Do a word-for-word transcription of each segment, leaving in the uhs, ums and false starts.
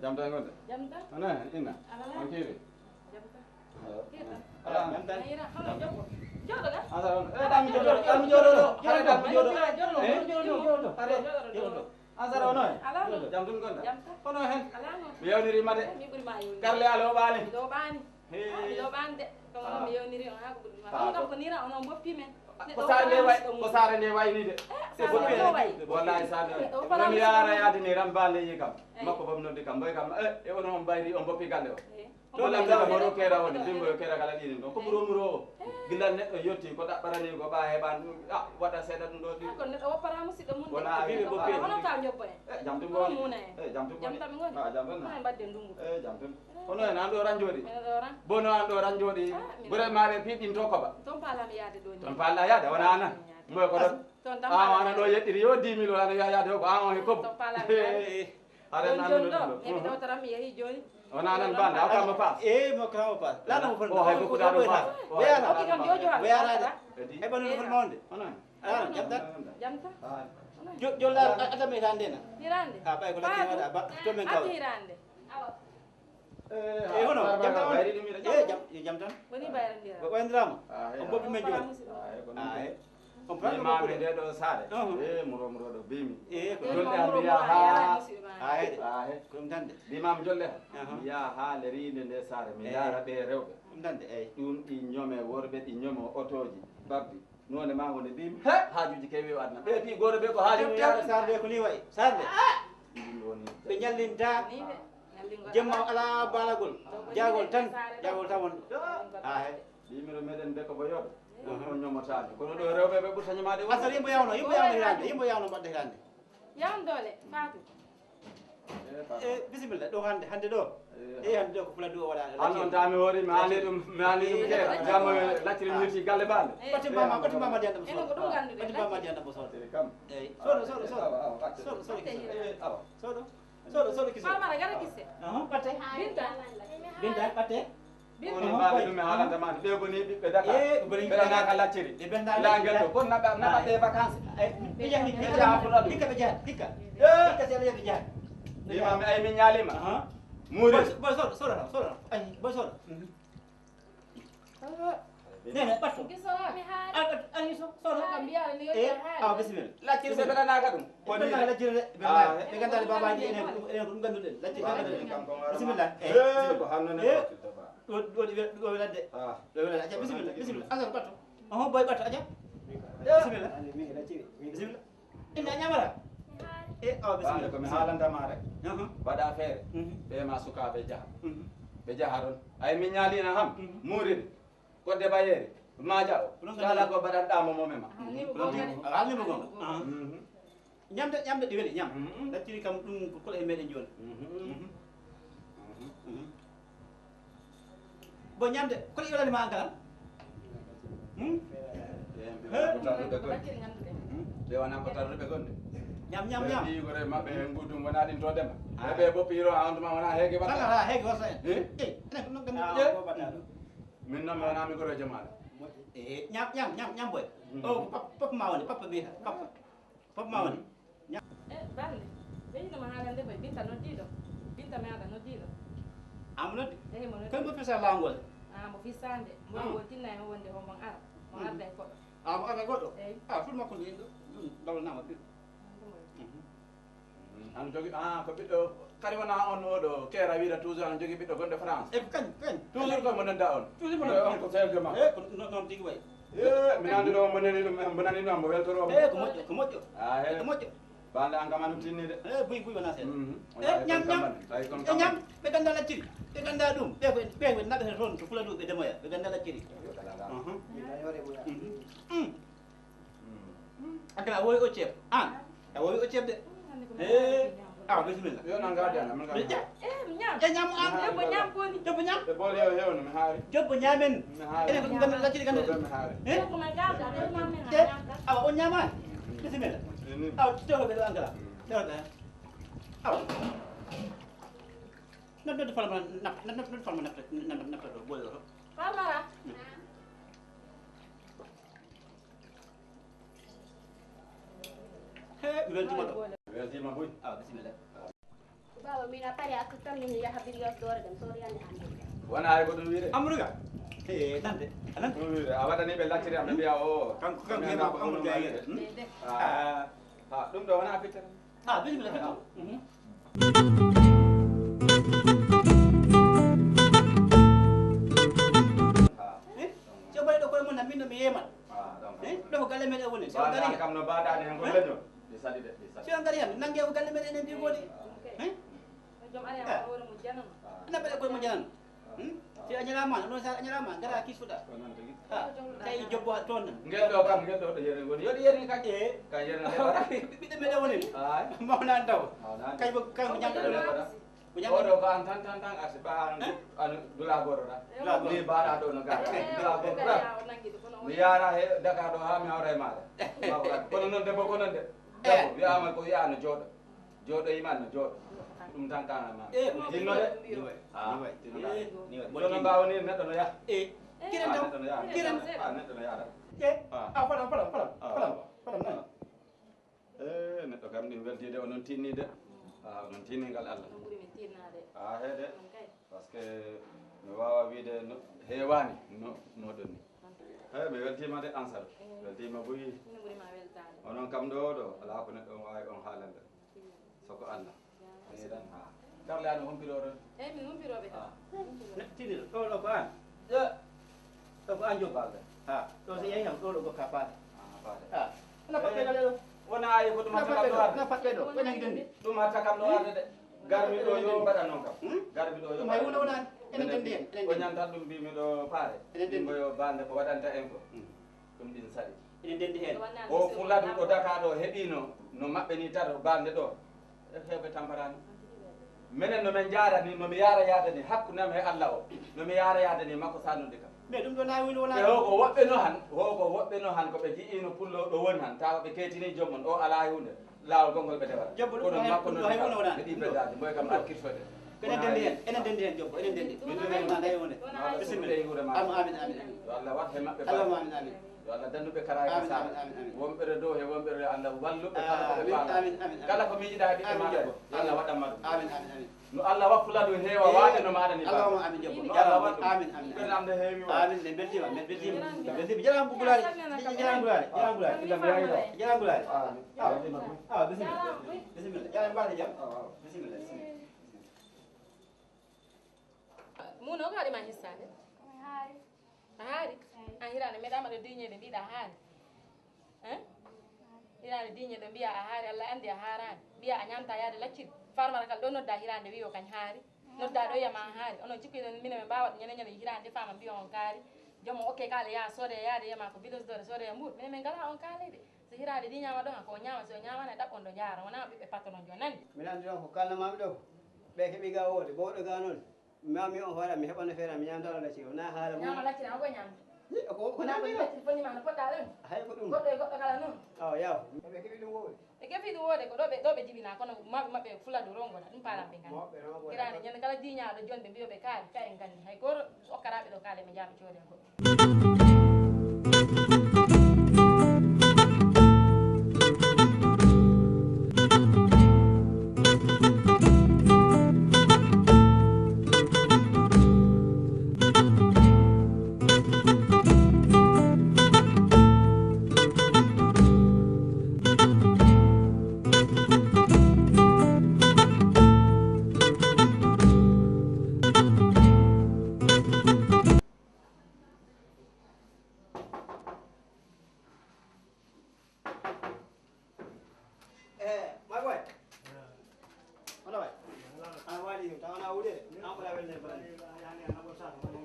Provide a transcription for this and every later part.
Jam tan ngonɗa? Jam tan. Ana inna? Alhamdulillah. On kiiɗi? Jam tan. Ala. Ala. Jam tan. Ayira, hono jokko. Jooɗo ga? Ala on. Eh, ɗam jooɗo, ɗam jooɗo ɗo. Hara ɗam jooɗo. Jooɗo, jooɗo, jooɗo, jooɗo. Hara jooɗo ɗo. Asara o noon? Alaa noon. Jam ɗum ngonɗa? Jam tan. Hono heen? Alaa noon. Mi yawniriima de. Eh, mi ɓuri ma yewnude. Karle alaa o ɓaali. Mi ɗo ɓaani. Hee. Ah, mi ɗo ɓaani de. Kono noon mi yewniri on haa ko ɓuri ma. Ah, on kam ko nii ra, onon mboppi men. Ko saare nde wayi, ko saare nde wayi nii de. Eh, saare nde wayi. Wallahi saare nde wayi. Mi yaara yaade nii ram ba leyi kam. Eh. Makko bam noddi kam, mboy kam, eh, e onon on mbayri, on mboppi galle o. Eh. Walla mbiɗa moro keera woni, mbimbo yo keera kala ɗiɗi ɗon. Ko ɓuro muro o. Gila neɗɗo yotti, ko ɗaɓɓarani ko ɓa heɓan, ah, waɗa seeɗa ɗum ɗo ɗi. Ah, ko neɗɗo woppata musidɗo mum de. Wona a wiɓe ko boppi. Hono ka ñobbo en. Eh, jam tum woni. Hono muuna en. Eh, jam tum woni. Jam tan mi woni. Ah, jam tan. Hono en mbadde ndungu. Eh, jam tum. Hono en an ɗo ran jooɗi. Mino ɗo ran. Bono an ɗo ran jooɗi. Ah, mino. Vraiment ɓe piɗɗinto ko ba. Ton paalami yaade ɗo ni. Ton paala yaade, wona anan. Moy ko ɗon? Ton tan. Ah, ana ɗo yeɗɗiri yo dix mille, ana wiya yaade ko an on he kobo. Ton paalami yaade. Are ɗon, na ɗon, ɗon, ɗon. Ɗon ɗo. Eɓe ɗo taram mi yehi jooni. Wona nan banda, o kam mo paas. Eh, mo kam mo paas. Lana mo fon. O hay ko kuɗa ɗo paas. O hay ko kuɗa ɗo paas. Heɓa non fon mawnde. Onon. Ah, jam tan. Jam tan. Jo, jo la, a, ata me tande na. Hirande. Ah, bay ko la ki wada ba. To men kaw. Hirande. Eh, hono, jam tan on. Eh, jam, eh, jam tan. Woni bayrandirama. Bayrandirama. Ah, eh. On boppi men jooni. Ah, eh, ko non. Ah, eh. On problème ko nde ɗo saare. Eh, muro muro ɗo bimi. Eh, ko jolde am ya ha. Ah, eh. Ah, eh. Ko ɗum tan de. Bimam jolde ha. Mi yaha ha le riinde nde saare. Mi ndaara ɓe rewɓe. Ɗum tan de, eyi. Ɗum ɗi ñome worɓe, ɗi ñome otooji, babbi. Noone ma woni bimi. He, haajuji kewi o adna. Ɓe pi goto ɓe ko haaju mi yaara. Saare de ko ni wayi. Saare de. Ɗum ɗo ni. Ɓe ñallinta. Jemma o alaa baalagol. Jaagol tan. Jaagol tan wonɗo. Ah, he. Yimiro meɗen de ko boyoɓe. On ñomotaani. Kono ɗo rewɓe ɓe ɓurta ñamaade. Asal yimbo yawno, yimbo yawno hirande, yimbo yawno mbaɗde hirande. Yawno doole, Fatou. Eh, bisimilla, ɗo hande, hande ɗo. Eh, hande ɗo ko Fuladu o waɗa. An on tami hoori, mi ani ɗum, mi ani ɗum ke. Jam lacciri mi hirti galle baale. Ɓati mama, ɓati mama diyan ɗam sodo. Ɓati mama diyan ɗam sodo. Kam. Eh, sodo, sodo, sodo. Sodo, sodo. Sodo. Soɗo, soɗo kise. Famara, gara kise. Aha, ɓatte. Binta. Binta, ɓatte. Binta. Woni mbaɗi ɗum e haalanta ma, ɓe boni ɓiɓɓe Dakar. Eh, ɓe boni ɓe Dakar. Ɓe lacciri. Ɓe benda laangel ɗo. Kon naɓa, naɓa ɓe vacances. Eh, ɓe jahi, ɓe jahi. Hikka ɓe jahi, hikka. Eh. Hikka si ɓe jahi. Imam, ay min ñaalima. Aha. Muuri. Boy, boy, soɗo, soɗo, soɗo. Ay, boy, soɗo. Nene, ɓatto. Gisora. Mi haali. Ah, ɓatto, ah, so, so, so. Ko mbiyaɗa ni. Eh, awa, bisimilla. Lacciri ɓe mbeɗanaka ɗum. Ɓe mbeɗanaka lacciri de. Ɓe mbeɗanaka. Ɓe ganndali babaji enen ko ɗum, enen ko ɗum ngannduɗen. Lacciri ɓe ganndali. Bisimilla. Eh, bisimilla. Ko hanno ne. Eh, ɗo, ɗo, ɗo, ɗo weladde. Ah. Ɗo weladde. Acca, bisimilla, bisimilla. Asal ɓatto. Oho, boy ɓatto, acca. Bisimilla. Bisimilla. Inna ñamata. E, awa, bisimilla. Ko mi haalanta ma rek. Aha. Mbaɗa feere. Mhm. Ɓe ma sukaaɓe jaha. Mhm. Ɓe jaha toon. Ay, min ñaalina ham. Mhm. Muuriri. Kodde bayeeri. Maaja o. Kala ko mbaɗanɗa mo moome ma. Haalni mo gonga. Aha. Mhm. Ñamde, ñamde ɗi weli, ñam. Mhm. Lacciri kam ɗum ko kolo e meɗen jooni. Mhm. Mhm. Mhm. Bon, ñamde, ko ɗi welani ma an kala? Hmm? Ɓe wona ko tarruɓe gonɗe. Hmm? Ɓe wona ko tarruɓe gonɗe. Ñam, ñam, ñam. Ɓe ɓiyi gore maɓɓe en guddum wona ɗin to dema. Ah. Ɓe ɓe boppi iro a on tuma wona heege wasa. Kala ha heege wasa en. Eh? Eh, enen ko non gandi. Ah, ko baɗa ɗum. Min non mi wona mi goro jamaare. Eh, ñam, ñam, ñam, ñam boy. Hmm. O ko pap-, papa ma woni, papa biyata, papa. Papa ma woni. Ña- Eh, Balle, ɓe yino ma haalande koye Binta noddiiɗo. Binta meeɗa noddiiɗo. Amo noddi? Eyi, mo noddi. Koye mo fisa laawol? Ah, mo fisande. Mo ah. Mo tinna e wonde o mo ara. Mo mm. Arda e goɗɗo. Ah, mo arda e goɗɗo? Eyi. Ah, ful makko no inɗo. Ɗum dawlanama ɓiɗɗo. Mhm. Ano jogi, ah, ko ɓiɗɗo, kadi wona on oɗo keera wiira toujours ano jogi ɓiɗɗo gonɗo France. E ko kañ, kañ. Toujours ko mo nodda on. Toujours mo nodda on ko sel de ma. E ko non, non tigi wayi. Eh, mi nani ɗo, mo nani ɗum, mo nani ɗum, mo weltoro. Eh, ko moƴƴo, ko moƴƴo. Ah, eh. Ko moƴƴo. Bande an kam ano tinni de. Eh, buy, buy wona seeɗa. Mhm. Eh, ñam, ñam. Tawi kon eh, kam ñam. Ɓe ganda lacciri. Ɓe ganda ɗum. Ɓe ko, ɓe ko naɓe toon to Fuladu ɓe demoya. Ɓe ganda lacciri. Yo kala ga. Mhm. Mhm. Mm. Akala a wowi o ceeb. An. A wowi o ceeb de. Eh. Ah, bisimilla. Yo nan gaadi an, amin gaadi. Eh, ñam. Eh, ñam an. Debbo ñam ko ni. Debbo ñam. E boole yo hewno mi haari. Debbo ñamen. Mi haari. Ene ko ɗum gandal lacciri gandal. Mi haari. Eh? Ko ma gaada, ko ma men. Te, awa, o ñama. Bisimilla. Awa, tewo ɓe ɗo an kala. Tewo ɓe. Awa. Nodde falma nap, nodde falma nap, nap, nap, nap, ɗo, boy ɗo. Falmara. He, mi weltima ɗo. Mi weltima buy. Ah, bisimilla. Baba, Min a pare a tuttan min yaha biri yos doore ɗen soori yande hande. Wona ay ko ɗum wiide. Amadou Ga. E nande. Anan. Ɗum wiide a waɗani ɓe lacciri am ɓe mbiya o. Kanko kanko hema ko Amadou Ga yere. Ah. Ha ɗum ɗo wona fitta. Ah, bismillah. Joɓɓoy ɗo koye mon min no mi yeman. Ɗo ko galle meɗen woni. Si on gari kam no baɗaɗe hen ko leñol. Ɗi saɗi de, ɗi saɗi. Si on gari hen nange ko galle meɗen enen ɗi godi. Joom ari am hoore mo janano. Ina ɓeɗe koye mo janano. Si a ñalama, non sa a ñalama, gara kisuɗa. Ko noon tigi. Ha, tawi jobbo ha toon. Ngel ɗo kam, ngel ɗo ɗo yeri woni. Yoɗi yeri kadi. Ka yeri na. Ɓiɓɓe meɗen woni. Ay. Mawnan taw. Mawnan. Kay ko kay ko ñamɗo ɗo. Ko ñamɗo. Oɗo ko an tan tan tan arsi ba an an dula goro da. Dula goro. Ni bara ɗo no gara. Dula goro da. Mi yara he daga ɗo ha mi hawra e maɗa. Kono noon debbo ko noon de. Debbo wiyama ko wiya no jooɗo. Jooɗoyima no jooɗo. Ɗum tan kanama. Hinno de. Ah, tinno da. Jono mbawo ni neɗɗo no yaha. Kiren taw. Neɗɗo no yaha. Kiren. Ah, neɗɗo no yaha. Ah, falam falam falam. Falam falam. Eh, neɗɗo kam ɗin weltiide onon tinni de. Ah, onon tinni ngal Allah. Ɗum ɓuri min tinnade. Ah, he de. Parce que mi wawa wiide no heewani no moɗon ni. He mi weltima de Ansal. Weltima buy. Ɗum ɓuri ma weltade. Onon kam ɗo ɗo ala ko neɗɗo on wawi on haalande. Soko Allah. Ni tan ha. Darle ano humpiro ɗon. Eyi min humpiro ɓe kam. Tinir ɗo ɗo ko an. Ɗo ko an joggo. Ha ɗo so yehi kam ɗo ɗo gokka paate. Ah, paate. Ha. Ana patte ɗo. Wona ayi ko ɗum hatta kam ɗo arde. Na patte ɗo. Ko enen dendi. Ɗum hatta kam ɗo arde de. Garmi ɗo yo mbaɗa noon kam. Garmi ɗo yo. Ɗum hay wona wona. Enen dendi hen. Enen dendi. Ko ñantal ɗum mbimi ɗo paare. Enen dendi. Ɗum yo bande ko waɗanta en ko. Ɗum ɗin saɗi. Ene ndenndi heen. O Fuladu ɗo Daka ɗo heɓiino no maɓɓe ni tato bande ɗo. Heewɓe tamparano. Menen no men njaarani, no mi yaara yaade ni hakkunde am he Alla o. No mi yaara yaade ni makko sanude kam. Mais ɗum ɗo na woni wona. E hoko woɓɓe no han, hoko woɓɓe no han ko ɓe ji'ino pullo ɗo woni han, tawa ɓe ketini joom mon o ala e hunde. Laawol gongol ɓe dewata. Jobbo ɗum kono makko ɗum ɗo hay wona wona. Ɓe ɗi beddaade mboy kam arkirsoɗe. Enen dendi hen, enen dendi hen jobbo, enen dendi. Min dendi hen. Wona hay hunde. Bisimilla. Amin amin amin amin. Yo Allah wat he maɓɓe. Allahumma amin amin. Yo Allah dandu ɓe karaye ka sara. Amin amin amin. Wonɓere dow he wonɓere Allah wallu ɓe kala ko ɓe faama. Amin amin amin. Kala ko miijiɗa ɓiɓɓe maɓɓe ko Allah waɗan ma ɗum. Amin amin amin. No Allah waffula ɗum heewa waade no maɗa ni. Allahumma amin jobbo. No Allah waɗu. Amin amin. Ɓe lamde heewi o. Amin min beltima, min beltima. Min beltima. Jaram gulaari. Jaram gulaari. Jaram gulaari. Jaram gulaari. Amin. Awa bisimilla. Bisimilla. Jaram mbaɗa jam. Bisimilla. Bisimilla. Muno ko waɗi ma hissande? Komi haari. A haari? Eyi. An hiraande meɗama ɗo diñeede mbiɗa a haari. Hein? Hiraande diñeede mbiya a haari, Allah anndi a haaraani. Mbiya a ñaamta yaade lacciri. Farmata kala ɗo nodda hiraande wiyo kañ haari. Nodda ɗo yiyama a haari. Onon cikkuɗen minen ɓe mbaawa ɗum ñande ñande hiraande faama mbiya on kaari. Joom o okke kaale yaha soode yaade yiyama ko bilos doore soode e mbuur. Minen min ngala on kaalede. So hiraande diñaama ɗo han ko o ñaama, so o ñaamaani e ɗaɓɓon ɗo jaara. Wonaa ɓiɓɓe patron jo nani. Min anndi ɗon ko kalnamaaɓe ɗo. Ɓe keɓi ga woode, bowɗo ga noon. Mami on hoore mi heɓano feere mi ñamta ɗo lacciri wona haala mum. Ñama lacciri an ko ñamta. Ko ko na ko lacciri foni ma no poɗɗa ɗon. Hay ko ɗum. Goɗɗo e goɗɗo kala noon. Awa yaw. Ɓe keɓi ɗum woodi. Ɓe keɓi ɗum woodi ko ɗo ɓe ɗo ɓe jibina kono maɓɓe maɓɓe Fuladu rongo na ɗum palam ɓe ngani. Hirande ñande kala diñaɗo jonde mbiyo ɓe kaali ka en ngani hay goto okkaraɓe ɗo kaali ɓe jaaɓe coodi en goɗɗo. Eh, my boy. Wala way. Ana wali yo tawana wude. An ko la wende bala.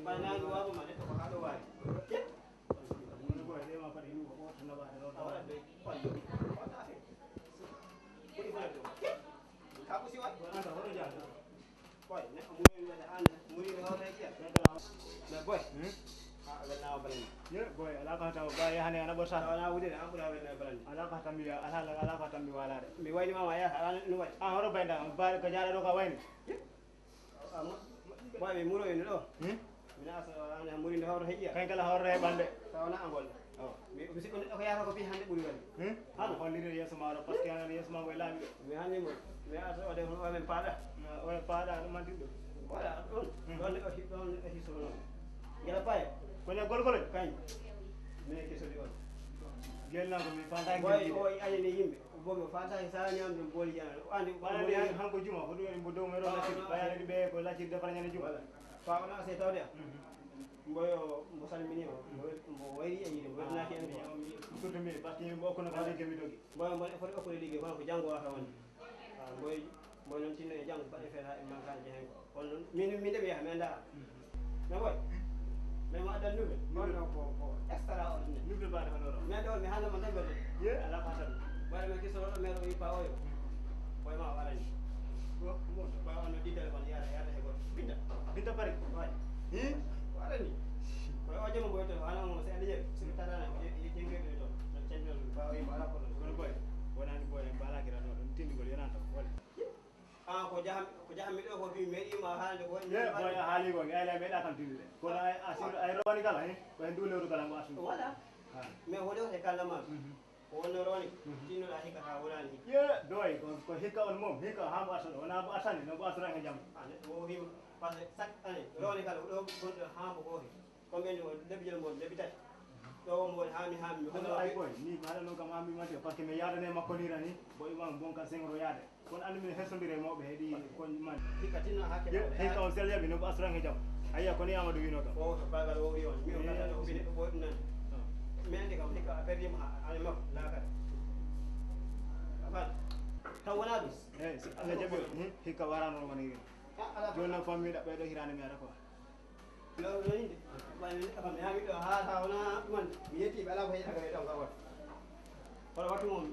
Bala na ko wa ma de ko ka do wali. Ke? Ko de ma pa de ko tan ba de. Wala be. Ko yo. Ko ta fe. Ko di fa do. Ka ko si wa. Wala ta wala ja. Boy, ne ko muri wala an muri wala ya. Mais boy. Hmm? Ah, wala wala. Ye boy, ala ka ta ba ya hane ana bosa. Wala wude an ko la wala bala. Ala ka tambi ala ala ka tambi wala de. Mi wayni mama ya ala no way. Ah, horo bayda ba ka jara do ka wayni. Boy, mi muro en do. Hmm? Mina asa ana muri ndo horo hejiya. Kan kala horo he bande. Tawana angol. Mi mi sikko neɗɗo ko yahata ko fii hannde ɓuri welde. Hmm? Hano hollirde yeeso ma ɗo, par ce que an yeeso ma ko e laaɓi ɗo. Mi hannde mo mi arta o de hono omen paaɗa. O e paaɗa ɗum antin ɗo. Voilà ɗon. Ɗon neɗɗo hi- ɗon neɗɗo hiso noon. Gila paye. Ko ne golgolo? Kañ. Minen kesori on. Gelna ko mi fanta. Boy o ayani yimɓe. Bomo fanta sa ñamde boli jana. Andi ɓaɗa de han ko juma ko ɗum en mbo dow men ɗo lacciri ɓayani ɓe ko lacciri defara ñande juma. Fa ona se tawde. Mboyo mbo salmini o mbo wayri e yiide mbo wetnaki en ko. Surtout min par ce que min mbo okkono kala ke mi dogi. Mboyo mbo foti okkude ligge kono ko janngo wata wonde. Mboy mboy noon tinno e janngo baɗe feere ha en mankaani jehen ko kono noon min min de mi yaha mi annda. No boy. Mais mo addan nouvelle. Nouvelle ko ko extra ordinaire. Nouvelle baɗe hono ɗo. Mais ɗo mi haalna mo nouvelle. Ye ala ko tan. Baɗe men kiso ɗo men o yippa oyo. Boy ma o arani. Ko mo. Boy on no di téléphone yara yara he goto. Binda. Binda pare. Boy. Hi. O arani. Boy o jemo boy to ana mo se ande je. Simi tadana o je je jengede to. No cendol ba o yippa ala ko. Kono boy. Wonani boy en bala kira no ɗum tindigol yonanta wala. Ah ko jaham ko jaham mi ɗo ko fi meɗima haalde ko waɗi. Ye boy a haali ko ngayla meɗa kam tinde. Kono ay asir ay rowani kala he ko en du lewru kala mo asir. Voilà. Mais woni o te kala ma. Ko wonno rowani tinnoɗa hikka ha wonani hikka. Ye doy ko ko hikka on mom hikka ha mo asir wona mo asani no mo asira he jam. Ah neɗɗo o hima par ce que chaque année rowani kala ko ɗo gonɗo ha mo ko hikka. Combien de mois? Lebbi jelo mboɗo lebbi tati. Ɗo o mboɗo haami haami mi hono ay boy ni mi haɗa noon kam haami mate par ce que mi yaadane makko ni rani boy ma bon ka sengro yaade. Kono anndi min hersondire e mawɓe heɗi koñ man. Hikka tinno hakke. Hikka on sel yaɓi no ko asran he jam. Ayya kono yamado wino kam. O to bagal o wi on mi on kala o wi neɗɗo boy ɗum nan. Mi anndi kam hikka a perdima ha ale makko lakare. Afal. Taw wona bis. Eyi si Allah jaɓi hikka warano woni. Jooni noon fammi ɗaɓɓe ɗo hirande mi ara quoi. Lawɗo inde ɓay mi haami ɗo haa haa wona ɗuman mi yetti ɓe alaa ko heɗa kadi ɗon ka wata kono wattu mum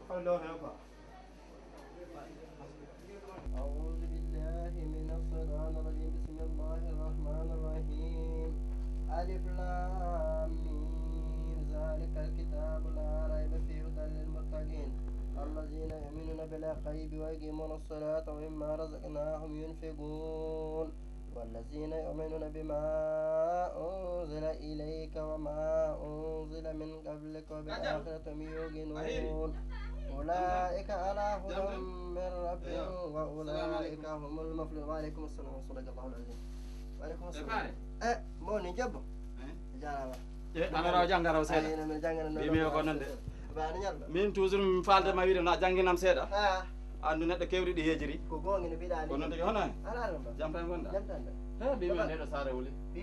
kono ɗo tan quoi. أعوذ بالله من الشيطان الرجيم. بسم الله الرحمن الرحيم. ألف لام ميم. ذلك الكتاب لا ريب فيه هدى للمتقين الذين يؤمنون بالغيب ويقيمون الصلاة ومما رزقناهم ينفقون. والذين يؤمنون بما أنزل إليك وما أنزل من قبلك وبالآخرة هم يوقنون. أولئك على هدى من ربهم وأولئك هم المفلحون. وعليكم السلام. صدق الله العظيم. وعليكم السلام. Eh, moni jabbo. Jarama. E ana raw jangaraw seeɗa. Ay, no mi jangana no. Mbimi ko non de. Ba ni ñalɗo. Min toujours mi falde ma wiide na janginam seeɗa. Ah. Andu neɗɗo kewri ɗi yejiri. Ko gonga no mbiɗa ni. Ko non tigi hono. Ala ala ba. Jam tan gonda. Jam tan. He mbimi neɗɗo saare wuli. Bi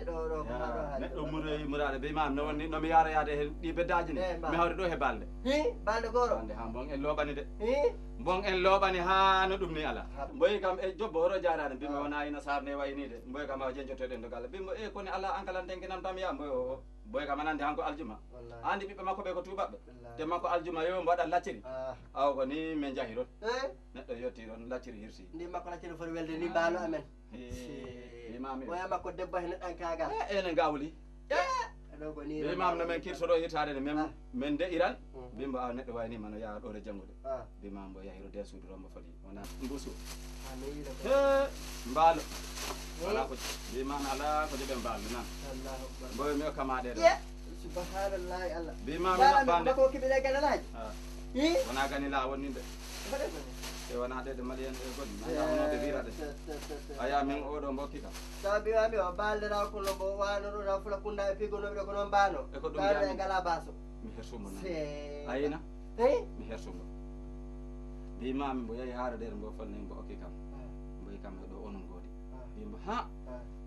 ɗo ɗo ko ma ɗo haali. Neɗɗo muri muraade mbima no woni no mi yara yaade he ɗi beddaji ni. Mi hawri ɗo he balde. Hi balde goro. Balde ha mbon en loɓani de. Hi. Mbon en loɓani ha no ɗum ni ala. Mboyi kam e jobbo oro jarani mbimi wona ina sarne wayni de. Mboyi kam awa jenjotoɗen do galla mbimo e koni ala ankalan tenkinam tam ya mboyo. Boy kam anandi hanko aljuma. Andi ɓiɓɓe makko ɓe ko tubaɓɓe. Te makko aljuma yo mbo waɗa lacciri. Aw ko ni min jahi ɗon. Neɗɗo yotti ɗon lacciri hirsi. Ndi makko lacciri foti welde ni baalo amen. Imami. Oya makko debbo hene ɗan kagal. Ene gawli. Ɗo ko ni. Imam no men kirsoɗo yitade ne men men de iran. Bimbo aw neɗɗo wayni mano yaha ɗo re jangude. Bima mbo yahiro de suudu rombo foti. Wona mbusu. He mbaalo. Wala ko bi man ala ko joɓe mbaalo nan. Mboyo mi o kama ɗe ɗo. Subhanallahi Allah. Bi man mi naɓɓande. Ko kiɓe ɗe ganalaaji. Wona gani la wonni de. E wona ɗe de maliyan e goni. Nanga hono ɓe wirade. Aya min oɗo mbokki kam. Taw mbimami o baldera kono mbo wano ɗo na fula kunda e pigo noɓe ɗo kono mbano. E ko ɗum jami. Ngala baso. Mi hersumo nan. Ayina. Mi hersumo. Mbimami mbo yahi haara nder mbo fanni mbo okki kam. Mbo yi kam ɗo onon godi. Mbimbo ha.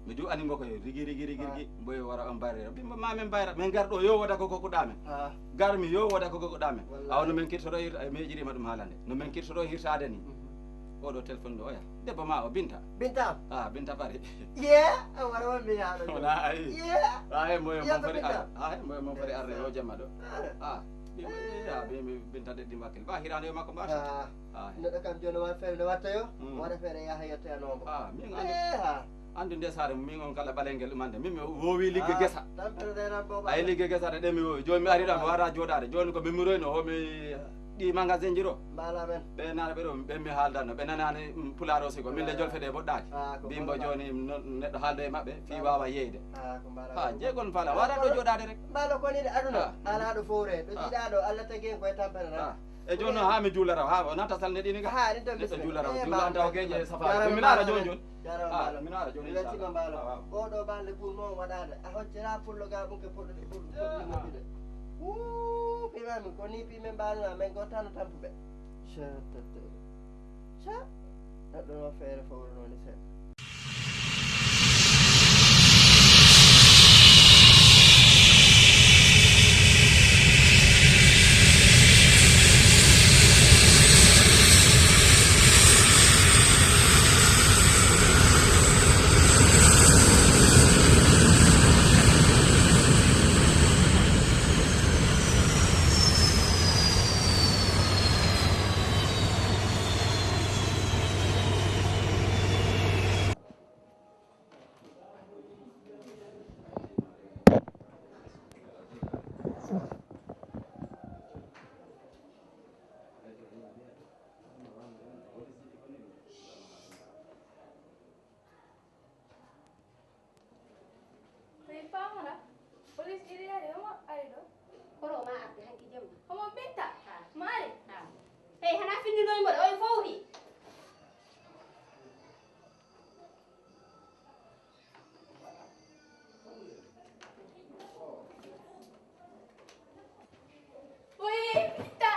Mi du ani mbo ko yo rigi rigi rigi rigi mbo yo wara on bayra. Mbimbo ma men bayra men gar ɗo yo woda ko kokkuɗa men. Gar mi yo woda ko kokkuɗa men. Awa no men kirtoɗo irta e mejirima ɗum haalande. No men kirtoɗo hirtade ni. Oɗo téléphone ɗo oya debbo ma o binta. Binta. Ah binta pari. Ye. Wara won mi yaɗo wona ayi. Ayi moyo mon fari arde ayi moyo mon fari arde o jamma ɗo. Ah. Bimi bintade ɗi wakkil ba hirande yo makko mbaso. Ah. Neɗɗo kam joni wa feere no watta yo. Waɗa feere yaha yettoyanomo. Ah min ande. Andu nde saare min on kala ɓalengel ɗumande min mi wowi ligge gesa. Ay ligge gesa de ɗe mi wowi joni mi ari ɗo mi wara joɗade joni ko min mi royno homi. Ɗi magasin ji ɗo. Mbaala men. Ɓe nana ɓe ɗo, ɓe mi haaldanno, ɓe nanani, mm, pulaar aussi ko. Min de jolfe ɗe boɗɗaaki. Ah, ko bimbo mbaala. Jooni non neɗɗo haalda e maɓɓe, fii waawa yeeyde. Ah, ko mbaala. Ha, men. Jeegol faala, waɗa ɗo jooɗaade rek. Mbaalo ko nii de aduna. Ah. Alaa ɗo fowre, ɗo jiiɗaa ɗo, Allah tagi en koye tampere tan. Ah. E jooni noon, haa mi juula raw, haa o natta salnde ɗi ni ka. Haa, ɗin tan neɗɗo bismillah. Juula raw, eh, juula an taw geeje safari. Jarama. Min ara jooni jooni. Jarama. Ah, mbaalo. Min ara jooni, mi weltima inchallah. Mbaalo. Ah, waaw. Oɗo balɗe ɓurno on waɗaade. A hoccira pullo ga mum ke poɗɗude pullo, ah, poɗɗude moƴƴude. Wuu, piimaami ko ni piimen mbaanuna, men gottano tampuɓe. Ca, ta, ta. Ca, neɗɗo no feere fowre noon e seeɗa. Hey, Famara, police iri ari, homo ari ɗo? Koro ma arde hanki jemma. Homo Binta? Ah. Mari? Ah. Hey, hana finni noy mboɗo, oye fowri? Oye, Binta!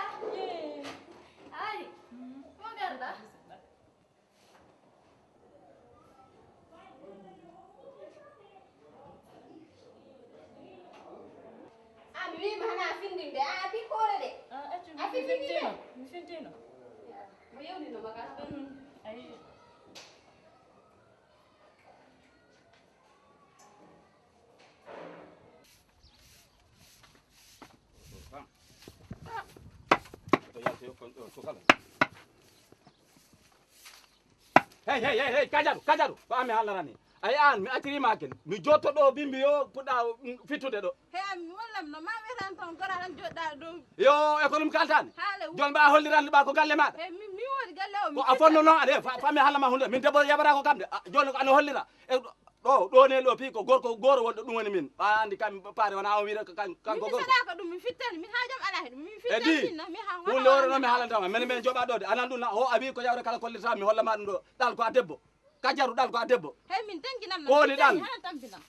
Ari, mo garda? Ah, mi wiima hana findinde. Ah, a pikkole de. Ah, accu, a mi findinde. Fintino, mi fintino. Mo yewnino ma ka. Mm, ayi. Hey, hey, hey, hey, Kajaru, Kajaru, ko an mi haalnata ni. Ay an, mi acciri ma ken. Mi jotto ɗo bimbi yo puɗɗa, mm, fittude ɗo. He, an mi wallam no ma wetan ton gora tan joɗɗa ɗo. Yo, e ko ɗum kaltani? Haale wu- Joni mba holliran ba ko galle maɗa? He, mi, mi woni galle o, mi Ko a fonno non, ade, fa, fa mi haalama hunde. Min debbo yabata ko kam de. Ah, joni ko ano hollira. E ɗo, ɗo, ɗo ne ɗo pi ko gorko goro wonɗo ɗum woni min. Ɓa andi kam paare wona o wiide ko kan-, kanko mi gorko. Misalaka ɗum, mi fittani, min haajam ala hen. Mi fittani. Edi, min na, mi ha-, hunde wona oro no mi haalanta ma. Men, men joɓa ɗo de. Anan ɗum na, o abi ko yawre kala kollirta, mi holla ma ɗum ɗo. Ɗal ko a debbo. Kajaru ɗal ko a debbo. Hey, min tankinam na. Ko woni ɗal? Hana tampinam.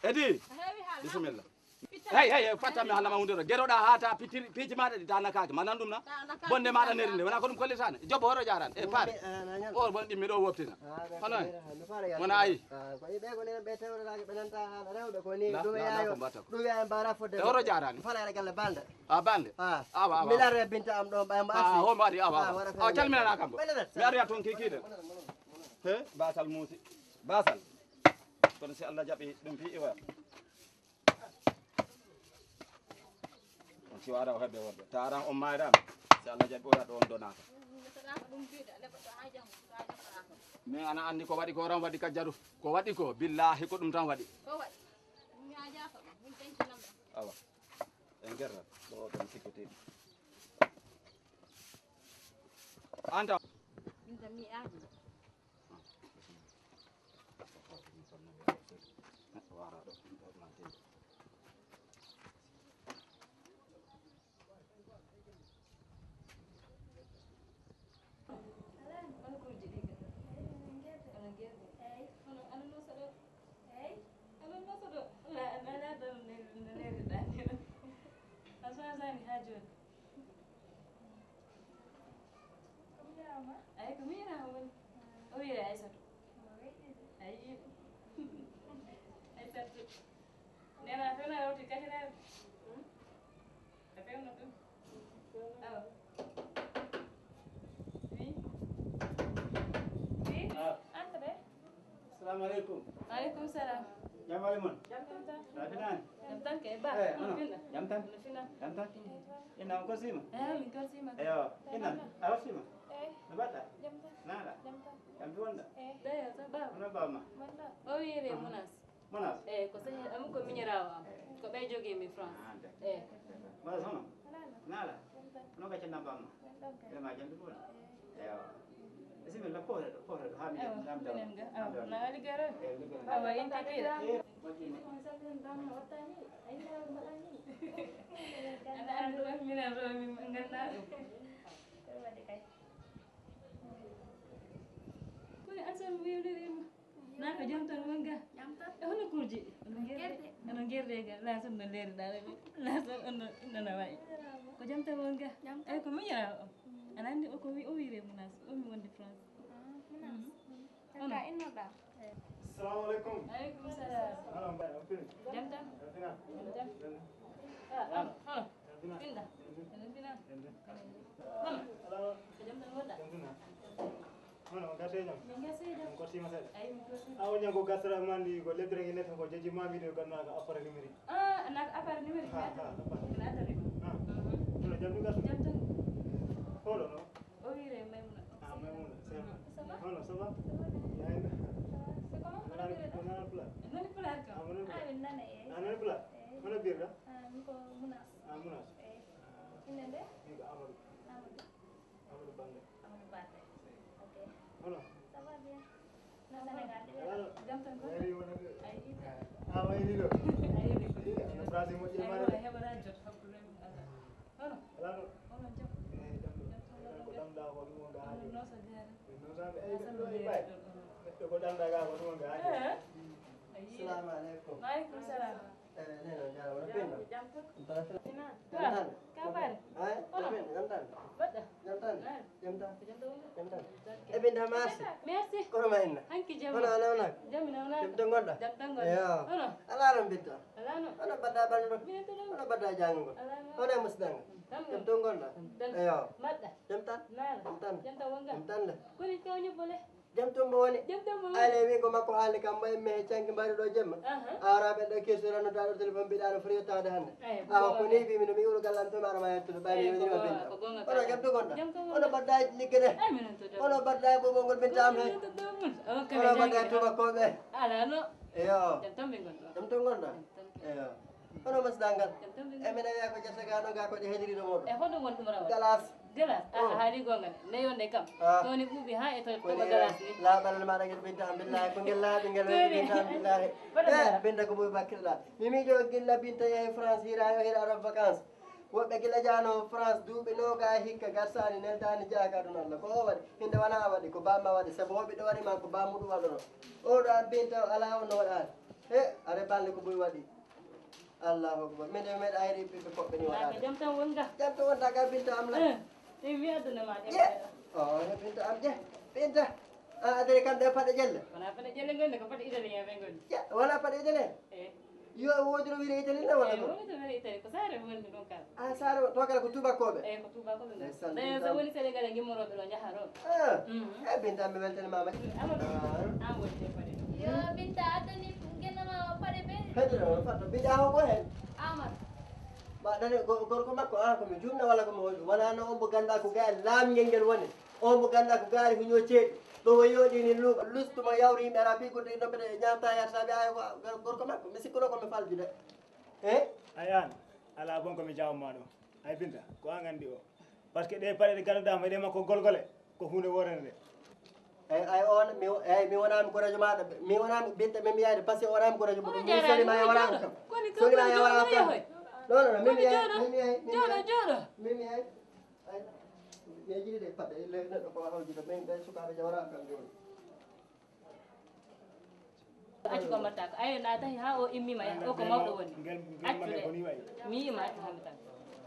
Edi, heewi haala. Bisimilla. Hey, hey, hey, fatta mi haalama hunde ɗo. Geroɗa ha ta pitiri, piiji maɗa ɗi ta nakaaki. Ma nan ɗum na? Ta nakaaki. Bonde maɗa neri nde. Wona ko ɗum kollitani. Jobbo horo jaran. E paare. O bon ɗimmi ɗo woftina. Hono en. Wona ayi. Ko ɓe ko nen ɓe tewretaake ɓe nanta haala rewɓe ko ni. Ɗum e yayo. Ɗum e mbara fodde. E horo jarani. Fala galle balde. A balde. Awa, awa. Mi lare Binta am ɗon ɓay mo arsi. Awa, o mbaɗi, awa, awa. Waɗa feere. Calminana kam. Mi ari a toon kikiɗe. He, basal muusi. Basal. Kono si Allah jaɓi ɗum fii iwoya. On si waɗa o heɓde wonde. Taran on maayraama. Si Allah jaɓi o waɗa on donaaka. Min ana anndi ko waɗi ko ran waɗi Kajaru. Ko waɗi ko, billaahi ko ɗum tan waɗi. Awa. En gerra. Ko o tan sikkiti. Anta. Min tan mi aji. Ay, ko miñiraama woni. O wiyee Aysatu. Ay. Aysatu. Nena, fewna rewti kahiraare. Hmm? A fewna ɗum. Awa. Oui. Oui. Ah. Entrez. Assalamu aleykum. Wa aleykum salam. Jam wali mon? Jam tan. Rafinani? Jam tan kay ba. Eh, hono? Fina. Jam tan? No fina. Jam tan? Ina on korsima? Eh, min korsima. Eyo. Ina, a horsima? Eh. No mbaɗɗa? Jam tan. Naɗa? Jam tan. Jam fi wonɗa? Eh. Dayo, sa ba. Hono ba ma? Wonɗa. O wiyete Munas. Munas? Eh, ko sehil am, ko miñiraawo am. Eh. Ko ɓe jogii mi France. Ah, d'accord. Eh. Munas hono? Naɗa? No gacce namba ma. Vraiment jam ɗum woni. Ewa. Bisimilla, pootoɗo, pootoɗo, ha mi Awa, namda. Minen ga. Awa, na liggeere? Ewa, liggeere. Awa, inti kiiɗa. Aɗa anndi ɗum, minen ɗo, min nganndaa ɗum. Koni an son wiwliri ma. Na ko jam tan won ga? Jam tan. E hono kurji? Ono gerde. Ono gerde ga. La son no leeri dare. La son ono nana wayi. Ko jam tan won ga? Jam tan. Ay ko miñira o. Ana anndi o ko wi o wire Munas. O mi wonde France. Ah, Munas. Ono. Ka innoɗa? Assalamu alaikum. Alaikum salam. Ana mbaɗa on fini? Jam tan. Jam tan. Jam tan. Ah, ah, ah. Pinda. Pinda. Hono? Ko jam tan wonɗa? Hono, garte jam? Min garte jam. On kortima seeɗa? Ayi, min kortima. A, o ñago gasara mandi ko leddere nge neta ko jaji ma wiide ganna ko appareil numérique. Ah, na ko appareil numérique. Ha, ha, appareil. Ina adda rek. Ah. Mhm. Hono jam ɗum gasu? Jam tan. Hoɗo no? O wire Maymuna. Ah, Maymuna, c'est vrai. Ça va? Hono, ça va? Ça va bien. Yaay na. Ça va. C'est comment? Hono wire ɗo? Nani pulaar? Nani pulaar kam? Ah, nani pulaar. Ah, min nana e. Ah, nani pulaar? Eh. Hono birɗa? Ah, min ko Munas. Ah, Munas. Eh. Ah. Innde nde? Min ko Amadou. Amadou. Amadou Bande. Amadou Bande. Ok. Hono? Ça va bien. No Sénégal? Alano. Jam tan ko? Wayri wona ɗo. Ayi. Ah, wayri ɗo. Ayi, ɗo. Iya, no place moƴƴi. Ayi, mare. Wona heɓata jot hakkunde men Allah. Hono? Alano. Hono jam? Eh, jam ɗo. Jam tan. Ko ɗamɗa ko ɗum wonga haajo. No so jaare. No so jaare. Eh, ɗo e bay. Neɗɗo ko ɗamɗa ga ko ɗum wonga haajo. Eh. Ayi. Assalamu alaikum. Wa alaikum salam. Eh, neno, jara, wala pinɗo. Jam tan. Jam tan. Ka fare? Ay, jam tan. Baɗɗa? Jam tan. Jam tan. Jam tan. Jam tan. E Binta, merci. Merci. Kono ma inna? Hanki jam. Hono, hono, hono. Jam, hono. Jam tan gonɗa? Jam tan gonɗa. Yo. Hono? Ala no Binta. Ala no. Hono baɗɗa ɓandu? Minen to ɗo. Hono baɗɗa janngo? Ala no. Hono e musdanga? Jam. Jam tan gonɗa? Jam tan. Yo. Baɗɗa? Jam tan. Nala. Jam tan. Jam tan wonga? Jam tan le. Koni kawño bole? Jam tan mo woni? Jam tan mo woni? Ay, le wi ko makko haalde kam, mo emme he canki mbari ɗo jemma. Aha. Awraɓe ɗo kirsoɗa no daɗo téléphone mbiɗa no foti yettade hannde. Ay, ko awa, ko gonga ni ka. Wi mi no mi uru gallam to mi ara ma yettude. Ɓay mi. Ay, ko yewdiri ma gonga, Binta. Ko gonga ka. Hono jam to gonɗa? Jam tan wonga. Hono baɗɗa ligge ɗe? Ay, minen to ɗo. Hono baɗɗa e ɓoɓongol Binta am he? Ay, minen to ɗo mun. O, kala hono baɗɗa e jangi. Tubakoɓe? Ala no. Eyo. Jam tan min gonɗo. Jam tan gonɗa? Jam tan. Eyo. Hono masdal ngal? Jam tan min gonɗo. E minen wiya ko Jata Gano ga ko ɗe hediri ɗo moɗo. E hono won ɗum rawa? Galas. Galas, a, oh, a haali gonga. Ne yonde kam. Ah. Toni ɓuuɓi ha e to, ko to ko galas ni. Laaɓal maɗa ngel Binta am billahi, ko ngel laaɓi ngel weli Binta am billahi. Baɗa eh, dara. Binta ko ɓuri bakkilɗa. Mi miijo gilla Binta yahi France hira yo hira ara vacances. Woɓɓe gila jano France duuɓi noga e hikka garsani neldani jaka ɗum Allah. Ko o waɗi? Hinde wona a waɗi, ko bamma waɗi. Sabu woɓɓe ɗo waɗi ma ko bammuɗum waɗono. Oɗo am Binta o ala on no waɗani. He, are balle ko ɓuri waɗi. Allahu akbar. Min de mi meeɗa ayri ɓiɓɓe koɓɓe ni waɗaade. Jam tan wonga? Jam tan wonta ka Binta am la. Eh, eh, mi addana ma de. Ye. Oh, he Binta am je. Binta. A adere kam de paɗe jelle. Wona paɗe jelle ngonde, ko paɗe italien ɓe ngoni. Ye, wona paɗe italien? Eh. Yo wodiro wire italien na wala ko? Eh, wodiro wire italien, ko saare woni ɗon kala. Ah, saare to kala ko tubakoɓe? Eh, ko tubakoɓe ngon. Ndeysaan, Binta. Daño so woni Sénégal e gimmorooɓe ɗo njaha ɗon. Ah, mhm. Eh, Binta, mi weltanima ma. Amadou, ah, an woni e paɗe ɗo. Yo, Binta, addani gennama o paɗe ɓe. Hedde ɗo, on fatto. Binta, a hoko hen? Amadou. Ma dane go-, gorko makko, ah, ko mi jumna wala ko mi hoyɗum. Wona no on mo ganda ko gayal laamngel ngel woni. On mo ganda ko gaari huño ceeɗi. Ɗo o yooɗi ni luuɓa, lustuma yawri yimɓe ara ɓiy goɗɗo inno ɓe ñaamta yarta ɓe ay ko gorko makko. Mi sikkuno ko mi faljude. Eh? Ay an, ala bon ko mi jawma ɗo. Ay Binta, ko an andi o. Parce que ɗe paɗe ɗe gaddoɗa ma ɗe makko golgole, ko hunde worere nde. Ay, ay, on, mi, ay, mi wonami ko radio maɗa, mi wonami Binta, mi, mi yayde, parce que wonami ko radio, mi soli ma e wara kam. Soli ma e wara kam. Non, non, non, mi, mi, mi, mi, mi, mi, ay, mi jiɗi ɗe paɗe, le, neɗɗo ko hawjude, min ɓe sukaɓe jawra kam joni. Accu ko mbatta ko. Ayo, na tahi ha o immima ya. O ko mawɗo woni. Accu de. Mi yima accu hande tan.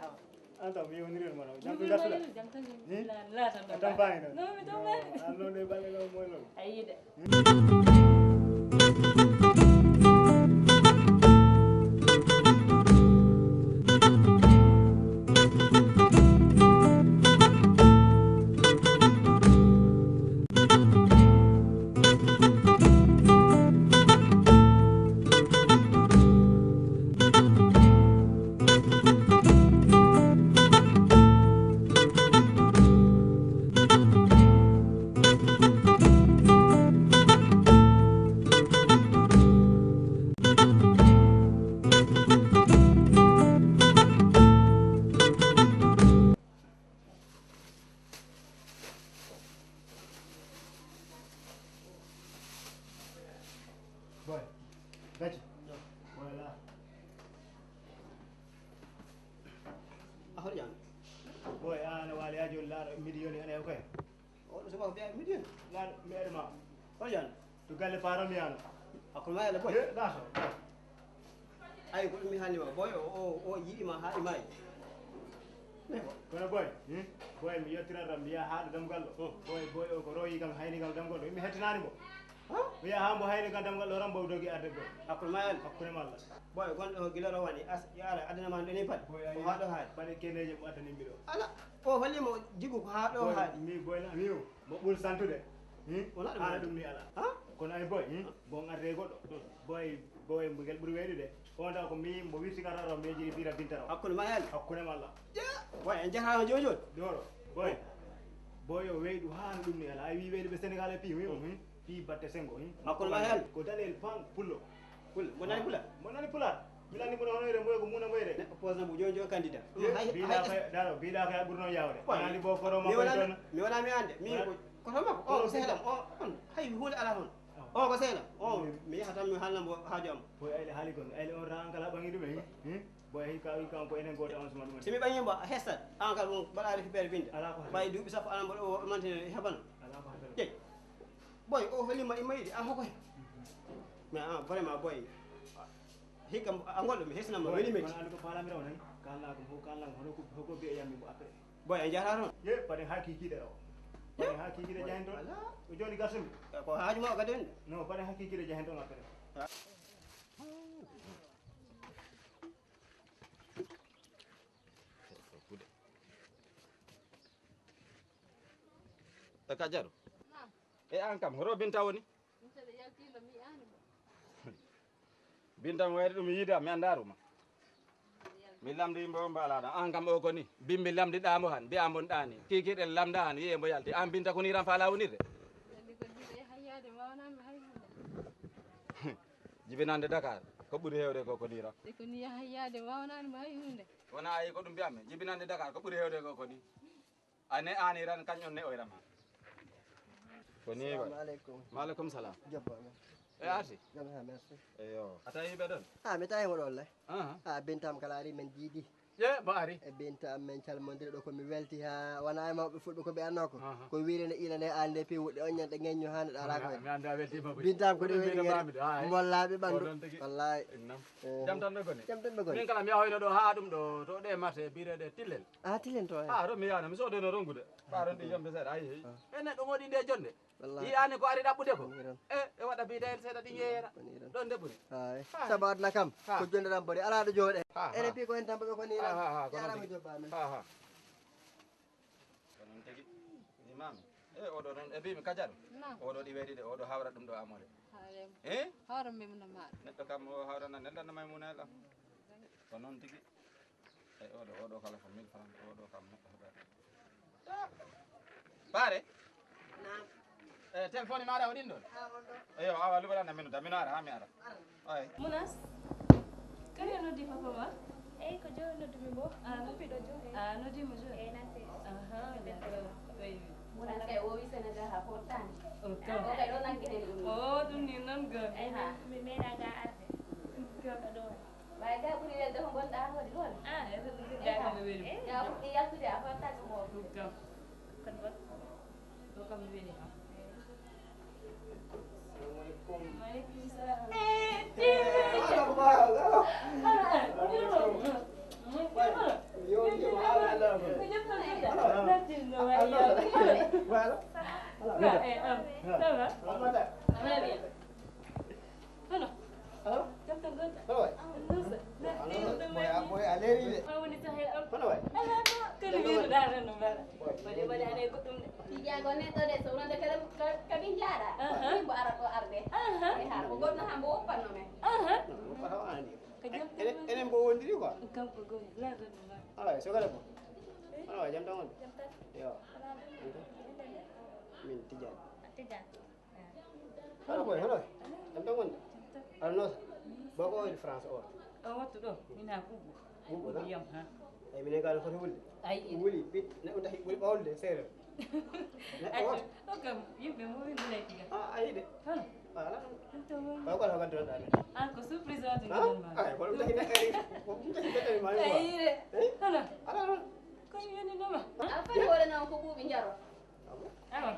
Awa. An taw mi yewniren mo ɗo. Jam ɗum gassuɗa? Jam tan. Hmm? La, la tan. A tampaani noon? Non, mi tampaani. An noon de balle ɗo moy noon. A yii de. Boy, gaci. Boy, la. A hoto jam. Boy, an wali a joni laaro midi yoni ene koy. O ɗo soba ko biya midi yoni. Laaro mi ede ma. Hoto jam. To galle paro mi ano. Hakkunde ma e le boy. Ye, gaso. Ay, ko ɗum mi haalni ma. Boy, o, o, o yiɗi ma haa imayi. Kono boy, hmm? Boy, mi yettirat ram, mi yaha haa ɗo damgal ɗo. Hmm. Boy, boy, o ko royi kam haynigal damgal ɗo. Mi hettinaani mo. Ha? Mi yaha haa mbo haynigal damgal ɗo ram, mbo dogi arde boy. Hakkunde ma e le. Hakkunde ma Allah. Boy, gonɗo o gila rowani, as, yo Allah, adana ma ɗo ni pat. Boy, ko haa ɗo haali. Paɗe keneeje mo addani mi ɗo. Ala, o holli mo jigu ko haa ɗo haali. Boy, mi, boy, la, mi o. Mo ɓuri santude. Hmm? Wona ɗum haala woni. Ɗum ni ala. Ha? Kono ay boy, hmm? Bon arde goɗɗo. Hmm. Boy, boy, mbo ngel ɓuri weydude. On taw ko mi mbo wirti ka raro, mi jiri bira bintaro. Hakkunde ma e le. Hakkunde ma Allah. Ja! Boy, en jahaama jooni jooni. Doro, boy. Boy o weydu haa no ɗum ni ala. Ay wi weydu ɓe Senegal e pi, wi, hmm? Pi batte sengo, hmm? Hakkunde ma e le. Ko Daniel Pang Pullo. Pullo, mo nani pulaar? Mo nani pulaar? Mi nani mo hono ere, mo ko muna mo ere. Neɗɗo poosna mo jooni jooni candidat. Ye, hay, biɗa hay, kay, daro, biɗa kay ɓurno yawde. Boy, nani bo koro mi makko wona, toon. Mi wona mi ande. Mi ko, ko to makko. O ko sehlam. O, on, hay huunde ala toon. O ko sehlam. O, mi yaha tan mi haalna mo haaju am. Boy, ay le haali kon. Ay le on ran kala ɓangi ɗum en. Hmm? Boy, hay ka, kan ko enen goto on suma ɗum. Si mi ɓangi mo, hestat. An kala on mbaɗa récupéré binde. Ala ko haali. Ɓay duuɓi sappo aɗa mbaɗa o mantine heɓan. Ala ko haali. Jey. Boy, o holima ima yiɗi. An hoko he? Mais an, vraiment, boy. Hikka a ngol ɗo mi hesnama weli metti. Kono andi ko falamira o tan. Kalna ko ho kalna ko hono ko hoko be yammi mo après. Boy, a jara non. Ye, pare ha kiki de o. Pare ha kiki de jahen ton. Ala. O joni gasumi. Ko haaju ma o gaden. No, pare ha kiki de jahen ton après. E Kajaru. Naam. E an kam, hoto Binta woni? Binta de yaltiino, mi yi'aani mo. Binta mo wayde ɗum yiida, mi anndaa ɗum. Mi lamndi mbo mbaalaɗo. An kam o ko ni. Bimbi lamndi ɗaa mbo han, mbi'a mbo ɗaani. Kiikiiɗe lamnda han, wi'e mbo yalti. An Binta ko ni ran faala wonirde? Yalti ko jiɗe hayyaade, mawnaa mi hay huunde. Jibinande Dakar, ko ɓuri heewde ko ko ni ran. Te ko ni hayyaade, mawnaa mi hay huunde. Wona ayi ko ɗum mbiyatmi. Jibinande Dakar, ko ɓuri heewde ko ko ni. A ne ani ran kañ on ne o rama. Ko ni wa. Assalamu alaikum. Wa alaikum salam. Jabba. E arti? Jam ha, merci. Eyo. A tawi ɓe ɗon? Ha, mi tawi mo ɗon le. Aha. Ha, Bintam kala ari men jiidi. Ye, mo ari. E Bintam men calmondiri ɗo ko mi welti ha, wona e mawɓe fulɓe ko ɓe annoo ko. Aha. Ko wiire ne ila ne ande pi wuɗɗe on ñande ŋeñño ha ne ɗo ala ko. Mi anda welti ma. Bintam ko ɗum weli. Mbollaaɓe ɓandu. Wallahi. Innam. Eh. Jam tan ɓe goni? Jam tan ɓe goni. Min kala mi yahoyno ɗo haa ɗum ɗo, to ɗe marché bireɗe Tillel. Ah, Tillel to, eh. Ah, ɗo mi yahno, mi sodoyno rongude. Ɓa ɗon ɗi yomde seeɗa, ayi, heyi. Ah. E neɗɗo moɗi nde jonde. Wallahi. Yi'ani ko ari ɗaɓɓude ko. Ko ni tan. E, e waɗa bidayel seeɗa ɗi yeeyata. Ko ni tan. Ɗon de ɓuri. Ay. Ah. Sabu aduna kam, ah, ko jonde tan boni. Alaa ɗo jooɗe. Ah, ah. Ene pi ko en tan ɓe ko ni tan. Ah, ah, ah, ko jarama jobba men. Ah, ah. Ko noon tigi. Imam, e oɗo noon, e mbimi Kajaru. Naam. Oɗo ɗi wayri de, oɗo hawra ɗum ɗo amore. Hawre. Eh? Hawre mi mum no maɗa. Neɗɗo kam o hawrana nelɗan no Maymuna el am. Ko noon tigi. E oɗo, oɗo kala ko mille francs, oɗo kam neɗɗo heɓata. Paare? Naam. E téléphone maɗa o ɗin ɗon? Ha, on ɗo. Eyo, awa luɓaɗan minu, da mino ara, ha mi ara. Ara. Ay. Munas, kadi a noddi papa ma? Eyi, ko jooni noddu mi mo. Ah, mi noppi ɗo jooni. Ah, noddi mo jooni? Eyi, natti. Aha, d'accord. Eyi. Munas kay o wi Sénégal ha fottani. O kam. O kay ɗo nanginen ɗum. O, ɗum ni noon gam. Eyi, ha. Mi meeɗa ga arde. Gam ɗo. Ɓay ga ɓuri welde ko gonɗa hoɗi ɗon. Ah, e ɗum ɗum ga kam weli. Eyi, ga fuɗɗi yaltude a fottani mo. Ɗum kam. Kon bon. Ɗo kam mi weli ha. Assalamu alaikum. Wa alaikum salam. Eh, eh, eh. Ala, ala. Ala, ala. Yo, yo, ala, ala. Ko jam tan gonɗa? Ala. Nattin no wayi. Ala. Voilà. Ala. Ba, eh, am. Ça va? Ala. Ala. Hono? Hono? Jam tan gonɗa? Hono wayi? Nuusa. Nattin no wayi. Boy, a, boy, a leeri de. Hono woni sahel on? Hono wayi? Ala, no. Kono wiiruɗa tan no mbaɗa. Boy. Waɗi, waɗi, ana e goɗɗum de. Fiijaago neɗɗo de, so wonande kala ka, ka min jaaɗa. Aha. Min mbo ara ɗo arde. Aha. Eyi, ha, ko goɗɗo ha mbo woppanno men. Aha. Ko jam tan. Enen, enen mbo wondiri quoi. Kanko goy, la, la, la. Ala, so kala ko. Ala, jam tan woni. Jam tan. Yo. Salaam. Min Tidiane. Tidiane. Hono boy, hono? Jam tan woni. Jam tan. Ala, no. Boko woni France o. O wattu ɗo, mina ɓuuɓu. Ɓuuɓu, ɓuuɓu na? Ndiyam, ha. Ay, minen kala foti wulde. Ay, ine. Wuli, bit, neɗɗo tahi ɓuri ɓawlude, seeɗa. Neɗɗo accu, woto. O kam, yimɓe mo windinay tiga. Ah, ayi de. Hono? Ala ɗum. Ɗum to woni. Ko ko haɓa ɗon ɗaani. An ko surprise waɗi. Ha? Ɗum ma. Ay, ko ɗum tahi neɗɗo ari. Ko ɗum tahi neɗɗo ari ma. Ay, ire. Eh? Ala. Ala ɗum. Ko yoni nama. A fay hoore nan ko ɓuuɓi njaro. Awa.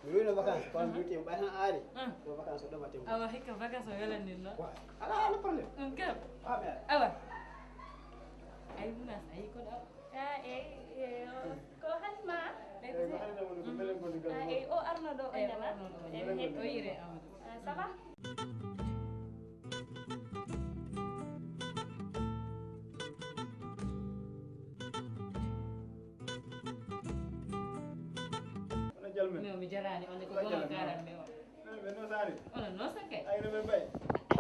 Mi wino vacances, kono mi witi mi ɓay han aari. Ko vacances o ɗoma tembo. Awa, hikka vacances o welannin no. Ala, ala problème. Ɗum kam. Ah, mais. Awa. Ay, Munas, ay, ko ɗo. Ah, eh, eh, o, ko Halima. Eh, ko Halima woni ko belen ko digal. Ah, eh, o arno ɗo, eh, o arno ɗo. Eh, eh, o yire Amadou. Ah, ça va? Onon jalmen. Min mi jarani on ko gono garan mi o. Ɓe nosaani. Onon nosa kay. Ay no ɓe bay.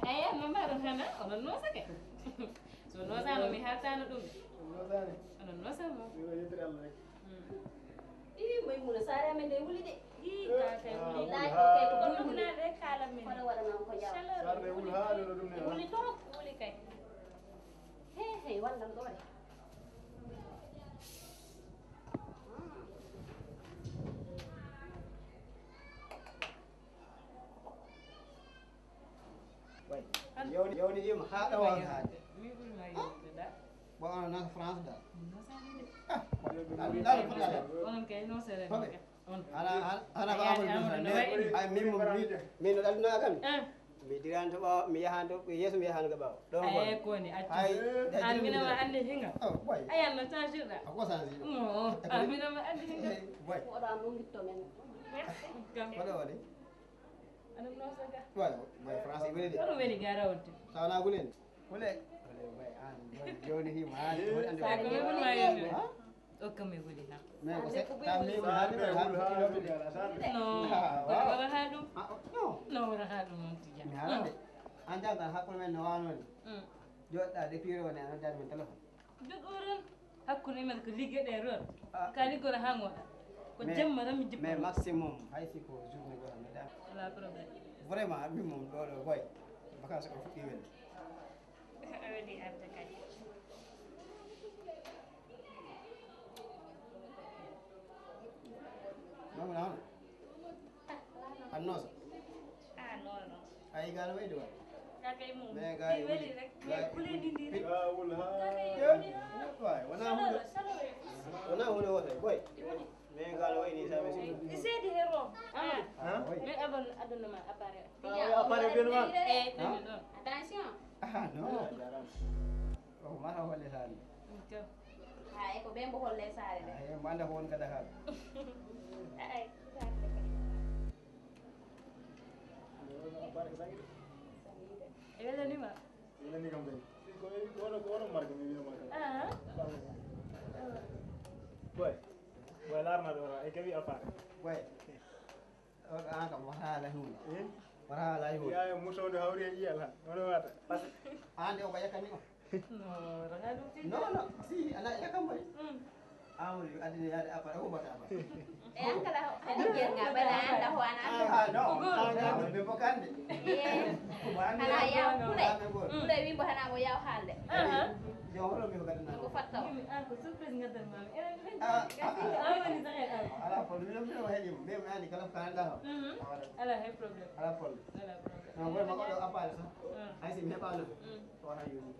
Ay no ma ɗon hana onon nosa kay. So nosano mi hartano ɗum. Nosaani. Onon nosa mo. Yo yettere Allah rek. Ii, Maymuna, saare amen nde wuli de. Ii, ka kay wuli. Laay ko kay ko ɗum wuli. Ɗum na de kala min. Kono waɗa noon ko jaw. Chaleur. Saare nde wuli haa ɗo ɗum ne. Wuli torop. Wuli kay. Hey, hey, wallan ɗo de. Way. Yawni, yawni ima haa ɗawa haade. Mi ɓuri ma yawnude da. Bon, on a France da. Ah, bon. Ɗaɗo, ɗaɗo, ɗaɗo. Onon kay no sere. Ana, ana, ana ko Amadou Moussa. Ay, min mo, min, min no ɗaɗino kam. Mi diranto ɓaawo, mi yahanto yeeso, mi yahanto ɓaawo. Ɗon ko. Ay, ko ni accu. Ay, an mina ma andi hinga. Oh, boy. Ay, an no changirɗa. A ko change. No, an mina ma andi hinga. Boy. Oɗo am ɗum gitto men. Kam. Koɗo waɗi? Aɗa nosa ga. Boy, boy, France weli de. Kono weli gara wonte. Sawana gulen. Kule. Kule, boy, an, boy, joni hima, an, woni andi. Sa ko weli ma yoni. Ha? O kam e wuli ha. Mais ko se, ka mi wuli ha, mi wuli ha. No, wala ha ɗum. Ah, oh, no. No, wala ha ɗum on tija. Mi haalande. An jam tan hakkunde men no wanori. Joɗɗa de piro ne, an jam men téléphone. Joɗɗo ren. Hakkunde men ko ligge ɗe ron. Ka liggora ha ngoɗa. Ko jamma tan mi jippo. Mais maximum, hay si ko journée goto mi dan. Wala problème. Vraiment, min mom ɗo ɗo boy. Vacances ko fuɗɗi welde. A weli arde kadi. Mamouna hono? Annosa? Ah, non, non. Ay, gano wayde wa? Kakay mum. Mais gay weli rek. Mais kuleni ndi rek. Gawul ha. Kakay weli ha. Way, wana hunde. Wana hunde wote boy. Mais gano wayni sa mi. Isedi hero. Ah. Mais abon aduna ma appareil. Ah, appareil bien ma. Eh, tenez donc. Attention. Ah, non. O mara holle saare. Haa e ko ɓe mbo holle saare de. Haa e mbo annda ko woni ka Dakar. Ay, e welanima. Welani kam kay. Ko wona ko wona marka mi wiya marka. Ah. Boy. Boy, larma ɗo e kawi alfaare. Boy. O, an kam wata haala huunde. Eh? Wata haala huunde. Yaa musondo hawri e yiyal han. Wona wata. Parce que an de o ko yakkami o. No, ranga ɗum tigi. Non, non, si, ana yakkam boy. Mm. Amadou yo adine yaade appareil o bata appareil. E an kala ko ligguel nga bala an da ho ana. Ah, non. Amadou be bokande. Ye. Ko bande. Ana yaw kule. Kule wimbo hana mo yaw halde. Aha. Yo holo mi ko gadana. Ko fatta o. An ko surprise ngaddan mami. Ah, ah, ah. An woni sahen am. Ala fo, mi ɗon mbiɗo heɗi mo. Min mi andi kala ko kalanɗa kam. Mhm. A waɗat. Ala hay problème. Ala fo. Ala problème. Non, vraiment, ko ɗo appareil sax. Ah. Hay si mi heɓano. Mm. Ko wona yoni.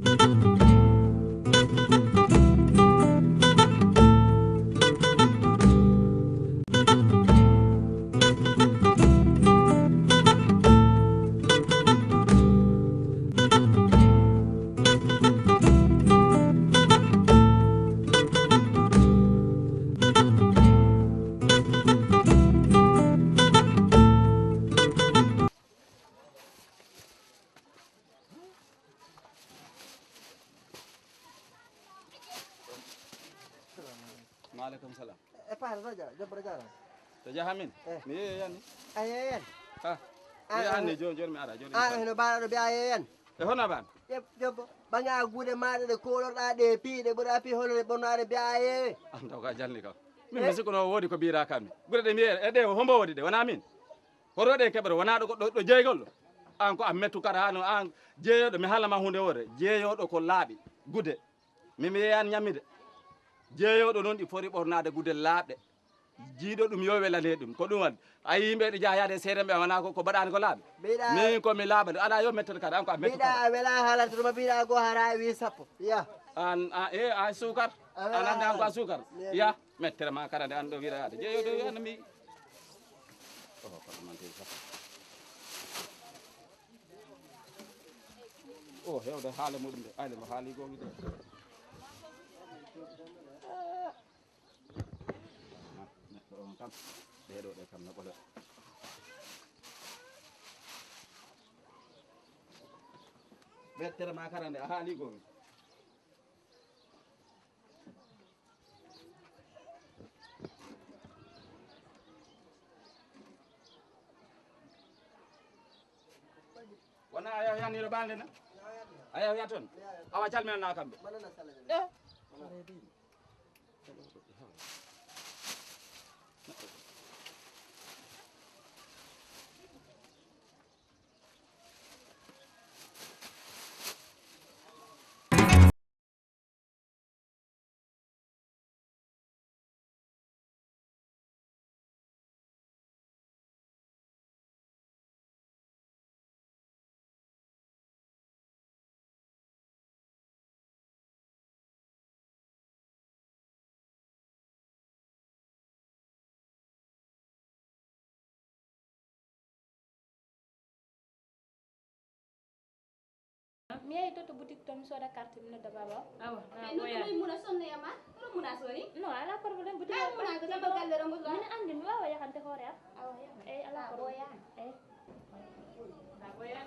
Maaleykum salam. E paara to ja, jobbo to jaara. To jaha min? Eh. Mi yeeyan ni. A yeeyan? Ha. Ah, mi yeeyan ni, joni, joni mi ara, joni mi ara. Ah, no baɗaɗo mbiya a yeeyan? E hono ban? Jeb-, jobbo, ɓaŋa guuɗe maaɗa ɗe koolorɗa ɗe piiɗe ɓura pi hono ɗe ɓonno aɗa mbiya a yeewe. An taw ka jalni kam. Min mi sikkuno o woodi ko mbiira kam. Guuɗe ɗe mi yeeyan, e ɗe hombo woodi ɗe, wona min. Hoto ɗen keɓre wona ɗo, ɗo, ɗo jeygol ɗo. An ko a mettu kara hano an jeeyoɗo, mi haalama hunde wore. Jeeyoɗo ko laaɓi, gude. Mi, mi yeeyan ñammide. Jeeyoɗo noon ɗi foti ɓornaade gude laaɓɗe. Jiiɗo ɗum yo welane ɗum. Ko ɗum waɗi. A yii yimɓe ɗo njaha yaade seeɗa ɓe wona ko, ko mbaɗaani ko laaɓi. Mbiɗa Min ko mi laaɓa ɗum. Alaa yo mettere kala, an ko a metto mbiɗa kala. A wela haalata ɗum, mbiɗa a goo hara a wi sappo. Ya. An, a, e, a suukar. A wela An annda an ko a haalata. Suukar. Ya. Ya. Mettere ma kala nde an ɗo wiɗa yaade. Jeeyo de wiya no mi. Oh, ko ɗum mante sappo. Oh, hewde haala muɗum de. Ayde mo haali goo wiɗe. Neɗɗo on kam, ɓeeɗo ɓe kam no ɓola. Mettere ma kala nde a haali goo. Wona a yahoya ni ɗo baalde na? A yahoya toon? Awa calminana kamɓe. Eh? Mi yehi to, to boutique to, mi sooda carte, mi nodda baaba o. Awa, na Hey, no boya. Ɗum muna sonno ya ma? Ɗum muna soni? No, ala problème, boutique Hey, o. Muna ko Boutique tamba o. Galle ɗo mboɗo. Min andi, mi wawa yahante hoore am. Awa, yaha. Eyi, ala Ah, problème. Boya. Eyi. Na boya.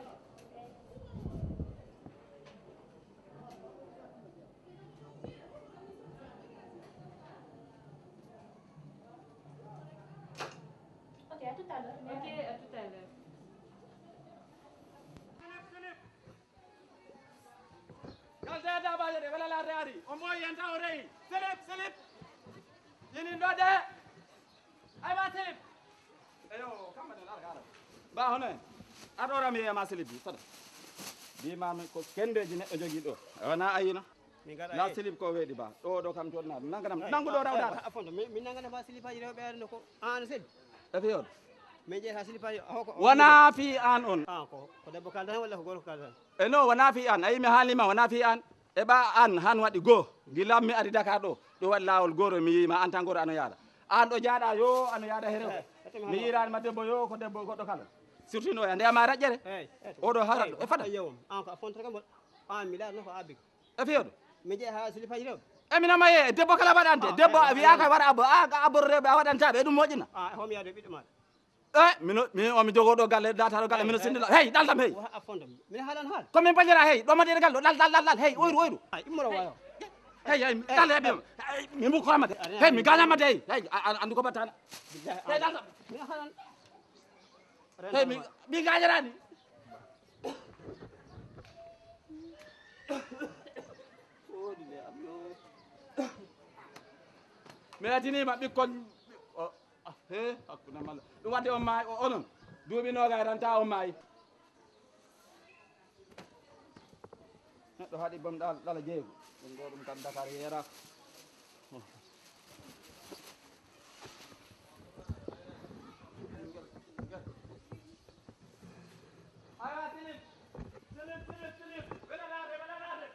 Ok, à tout à l'heure. Ok, à tout à l'heure. Kalde dabaje de wala la reari. O mo yanta o rei. Silip, silip. Yini ɗo de. Aywa, Silip. Eyo, kamɓe ɗon, ara, ara. Ba, hono en? Aɗa ora mi yeyama Silip, sada. Mbimami ko kendeji neɗɗo jogii ɗo. Wona a yiino? Min gaɗa La he. Silip ko weeɗi ba. Ɗo, ɗo kam toon na. Nanganam, Hey, nangu ɗo a, raw a, dara. A fondo, min, min nangana ba Silip aji rewɓe arno ko an Silip. E fiyoɗo. Min jeeya Silip aji, hoko, Wona fi an on. Ah, ko, ko debbo kaldan walla ko gorko kaldan? E no, wona fi an. Ayi, mi haalima, wona fi an. E ɓa an han waɗi goo. Gila mi ari Dakar ɗo. Ɗo waɗi laawol gooro mi yiima an tan gooro ano yaada. An ɗo jaaɗa yo ano yaada he rewɓe. Eh, ete mi Mi haalma. Yiirani ma debbo yo ko debbo goɗɗo kala. Surtout no ya nde ama raƴƴere. Hey, ete. Oɗo hara Hey, ɗo. E fada. Yewam. An ko a fonta kam. An mi laatno ko abik. E fiyoɗo. Mi jeeya ha Silip aji rewɓe. E mina ma ye, debbo kala waɗante. Ah, Debbo eh, a wiya eh. Ka waɗa abbo. A ka abbo rewɓe a waɗanta ɓe ɗum moƴƴina. Ah, homi yaade ɓiɗɗo maɗa. Eh, mino, mi, o mi jogo ɗo galle, data ɗo galle, Hey, mino hey. Sindila. Hey, dal dam, hey. Wa a fondo. Mino haalan haal. Ko min ballira, hey, ɗo ma ɗere gal ɗo, dal, dal, dal, dal, hey, oyru, oyru. Ay, immoro wayo. Hey, hey, dal, hey, hey, hey, mi mu korama de. Hey, mi gañama de, hey, hey, a, a, andu ko batana. Billahi, Hey, dal dam. Mino haalan. Hey, mi, mi gañarani. Wodi de am yo. Mi atinima ɓikkon. O, Ah, he, hakkunde malla. Ɗum waɗde on maayi, o, onon. Duuɓi noogay tan ta on maayi. Neɗɗo haɗi bom ɗal, ɗala jeego. Ɗum ɗo ɗum kam Dakar yeeraaka. Aywa, Silip. Silip, Silip, Silip. Wela laade, wela laade.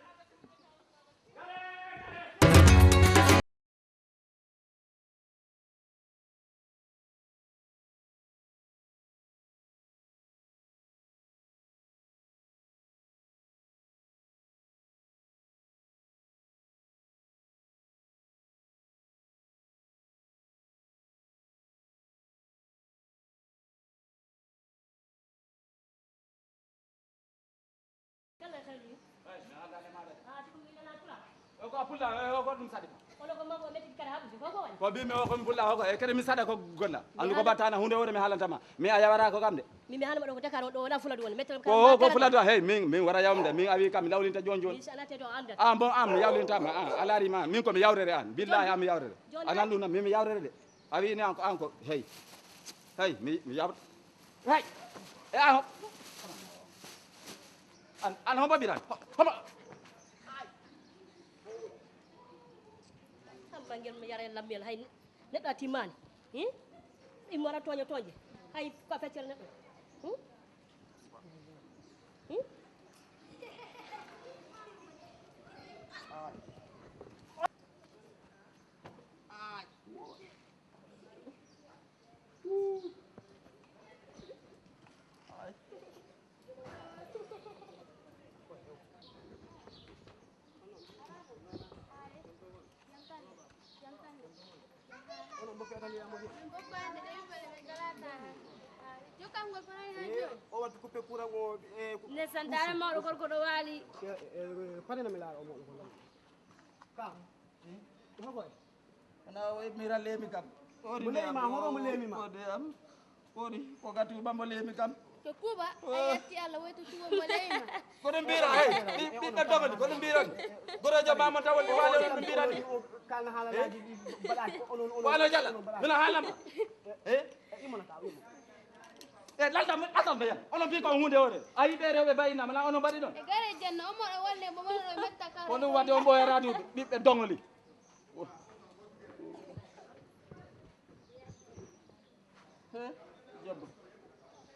Ko a pulla, eh, ko ɗum sadi. Ko bimi o kon pulla o ko e kadi mi sada ko golla. Andu ko battana hunde wore mi halantama. Mi a yawara ko kam de. Mi mi halma ɗo ko Dakar on ɗo wona fuladu on. Mettere Ko ko fuladu, hey, min, min wara yawmde, min awi kam mi lawlinta jon jon. Inchallah te to alda. Ah, bon, am mi yawlintama, ah, a laari ma, min ko mi yawrere an. Billahi am mi yawrere. Jon- A nan ɗum na, min mi yawrere de. A wi ni an ko, an ko, hey. Hey, mi, mi yawre. Hey. E an ho. An, an hombo biran. Ho-, hombo. Tan bangel mo yare lammel hay neɗɗo a timmani. Hmm? Immora tooño tooñde. Hay ko a feccere neɗɗo. Hmm? Hmm? O wattu coupé courant o. Nde santaare mawɗo gorko ɗo waali. Fane no mi laara o mawɗo ko ɗon. Ka. Hoko e? Ana o mi ralemi kam. Mo leemi ma, horo mo leemi ma. Ko de am. Woni ko gati bambo leemi kam. To kuuba a yetti allah woy to tuwo mo leyma. Ko ɗum mbira e ɓiɓɓe dogoni ko ɗum mbirani. Gorojo mama taw woni wale on ɗum mbirani. Kalna haalanaji ɗi mbaɗaki ko onon onon wano jala mina haalama. E imona ka wimo. E lalta asan ɓe yan onon mbi ko hunde ore a yiɓe rewɓe bayinama na onon mbaɗi ɗon. E gare janna omo ɗo wonde mo mono ɗo metta kala. Ko ɗum waɗi on ɓoyara duuɓi ɓiɓɓe dogoli. He jebbo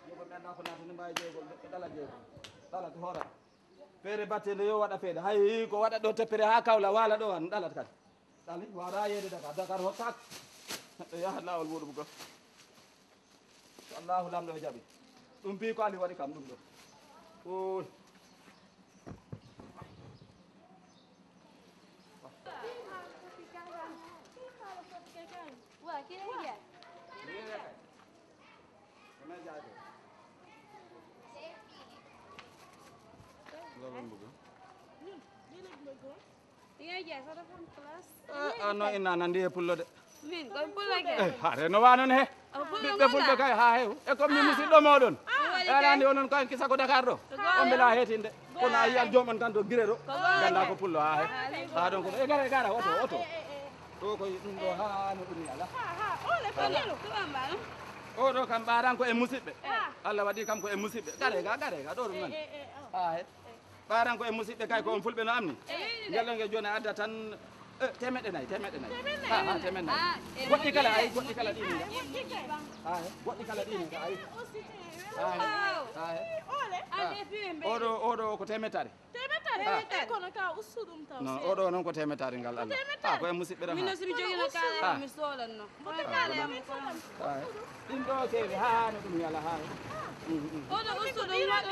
jebbo mi annda ko naata ni mbawi jeygol ɓe ɗala jeygol ɗala ko hoora. Feere batte nde yo waɗa feede hay ko waɗa ɗo teppere ha kawla wala ɗo an ɗalat kadi. Ɗali wara yeede dakar dakar hokkak. Neɗɗo yaha lawol muɗum gam. Ko allahu lamɗo o jaɓi. Ɗum bi ko ali waɗi kam ɗum ɗo. Oy. Ano ina nandi e pullo de. Hare no wa non he. Ɓiɓɓe fulɓe kay ha hew e comme min musidɗo moɗon. Arani onon kay kisa ko dakar ɗo. On mbela hetinde kono a yiyat joom on tan to gire ɗo. Ganda ko pullo ha he. Ha ɗon kono e gara e gara oto oto. Ɗo koye ɗum ɗo ha no ɗum yala. Oɗo kam ɓaran ko e musiɓɓe. Allah waɗi kam ko e musiɓɓe gare ga gare ga ɗo ɗum nani. Ha he. Ɓaran ko e musiɓɓe kay ko on fulɓe no amni. Ngel ɗon ngel joni adda tan temeɗɗe nayi temeɗɗe nayi. Ha ha temeɗɗe nayi. Goɗɗi kala ayi goɗɗi kala ɗini. Ha he goɗɗi kala ɗini ka ayi. Ha he. Ha he. Oɗo oɗo ko temetare. Temetare. Kono ka ustu ɗum taw. Non oɗo noon ko temetare ngal Allah. Ha ko e musiɓɓe ɗam. Min no somi jogino kala mi solanno. Ɗin ɗo kewi ha no ɗum yala ha. Oɗo ustu ɗum waɗo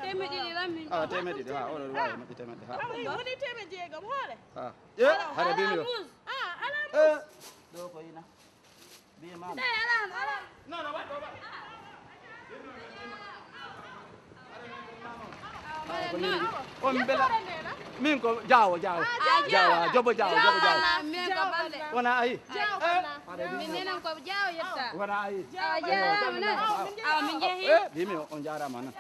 temeɗiɗi lammi. Awa temeɗiɗi ha oɗo wawi moƴƴi temeɗɗe ha. Woni temeɗɗe jeegom hoore. Ha e hare bimi ɗo. Ɗo ko ina. Bima. On bela min ko jawo jawo jawo jobo jawo jobo jawo. Wona ayi. Wona ayi. Bimi on jarama nan.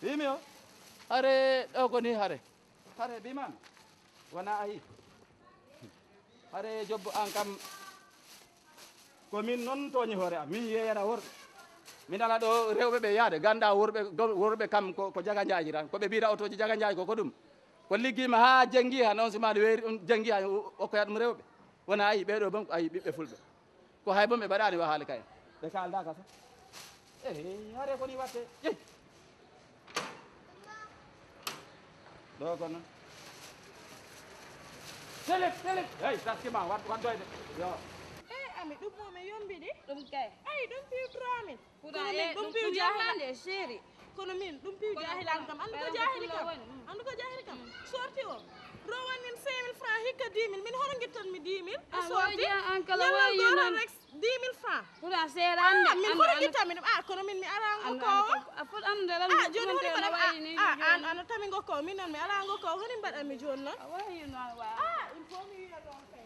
Bimi o hare ɗo ko ni hare. Hare bimami wona ayi. Hare jobbo an kam. Ko min noon tooñi hoore am min yeeyana worɓe. Min ala ɗo rewɓe ɓe yaade ganda worɓe worɓe kam ko jaga njaaji tan ko ɓe mbiyta otoji jaga njaaji ko ko ɗum. Ko liggima ha janngi han on sumaali weeri ɗum janngi han okkoya ɗum rewɓe. Wona ayi ɓeɗo boom ayi ɓiɓɓe fulɓe. Ko hay boom ɓe mbaɗani wa haali kay ɓe kaldaka sa. Eyi hare koni watte. Jeyi. Ɗo ko non. Philip philip hey taskima wat wattoyde. Yo. Eyi ami ɗum momi yombiɗi. Ɗum kay. Ayi ɗum piw trois mille. Kono min ɗum piw jahilande chéri. Kono min ɗum piw jahilande kam andu ko jahili kam. Andu ko jahili kam. Sorti o. Rowan min cinq mille francs hikka dix mille min hono guittanmi dix mille. Sorti. Ñalal goto rek. Dix mille francs. Pour a seerande. Ah, min hono ƴettami ɗum ah kono min mi alango ko. A fot andude lan. Ah joni hono mbaɗa ah an ano tami ngo ko min noon mi alango ko honi mbaɗami joni noon. Ah il faut mi wiya ɗon kay.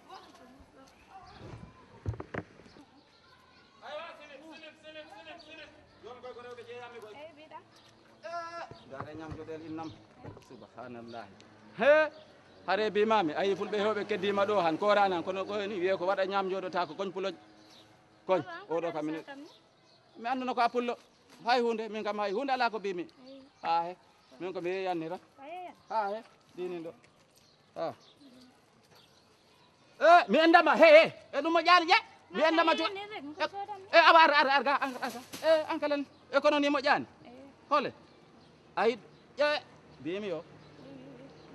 Aywa silip silip silip silip silip. Joni koy ko rewɓe jeeyami koy. Eyi mbiɗa. Dare ñamjoɗel innam. Subhanallahi. He hare bimami ayi fulɓe hewɓe keddima ɗo han korani han kono ko ni wiye ko waɗa ñamjoɗo ta ko koñ puloñ. Koñ oɗo kam mine. Mi anduno ko a pullo. Hay hunde min kam hay hunde ala ko bimi. Ha he min ko mi yeyanni tan. Ha he dinin ɗo. Ha. Eh, mi enndama, hey, hey, e ɗum moƴƴaani, ƴe. Mi enndama, jo-, e, e, awa, ar, ar, ar, ga, an, ar, ga. E, an kalen, e kono ni moƴƴaani. Hole. Ay, ƴe, bimi yo.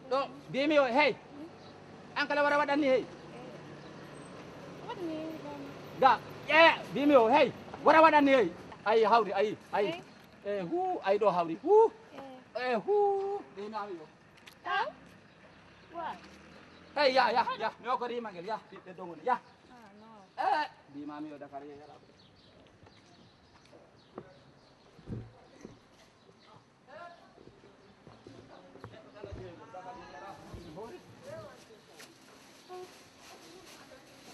Ɗo, bimi yo, hey. An kala wara waɗanni, hey. Ga, ƴe, bimi yo, hey. Wara waɗanni, hey. Ay, hawri, ay, ay. E, hu, ay ɗo hawri, hu. E, hu, bimi ami yo. Hey, ya, ya, ya. Mi o ko rima ngel, ya. Ɓiɓɓe dogone, ya. Eh, bima mi o Dakar ye yara.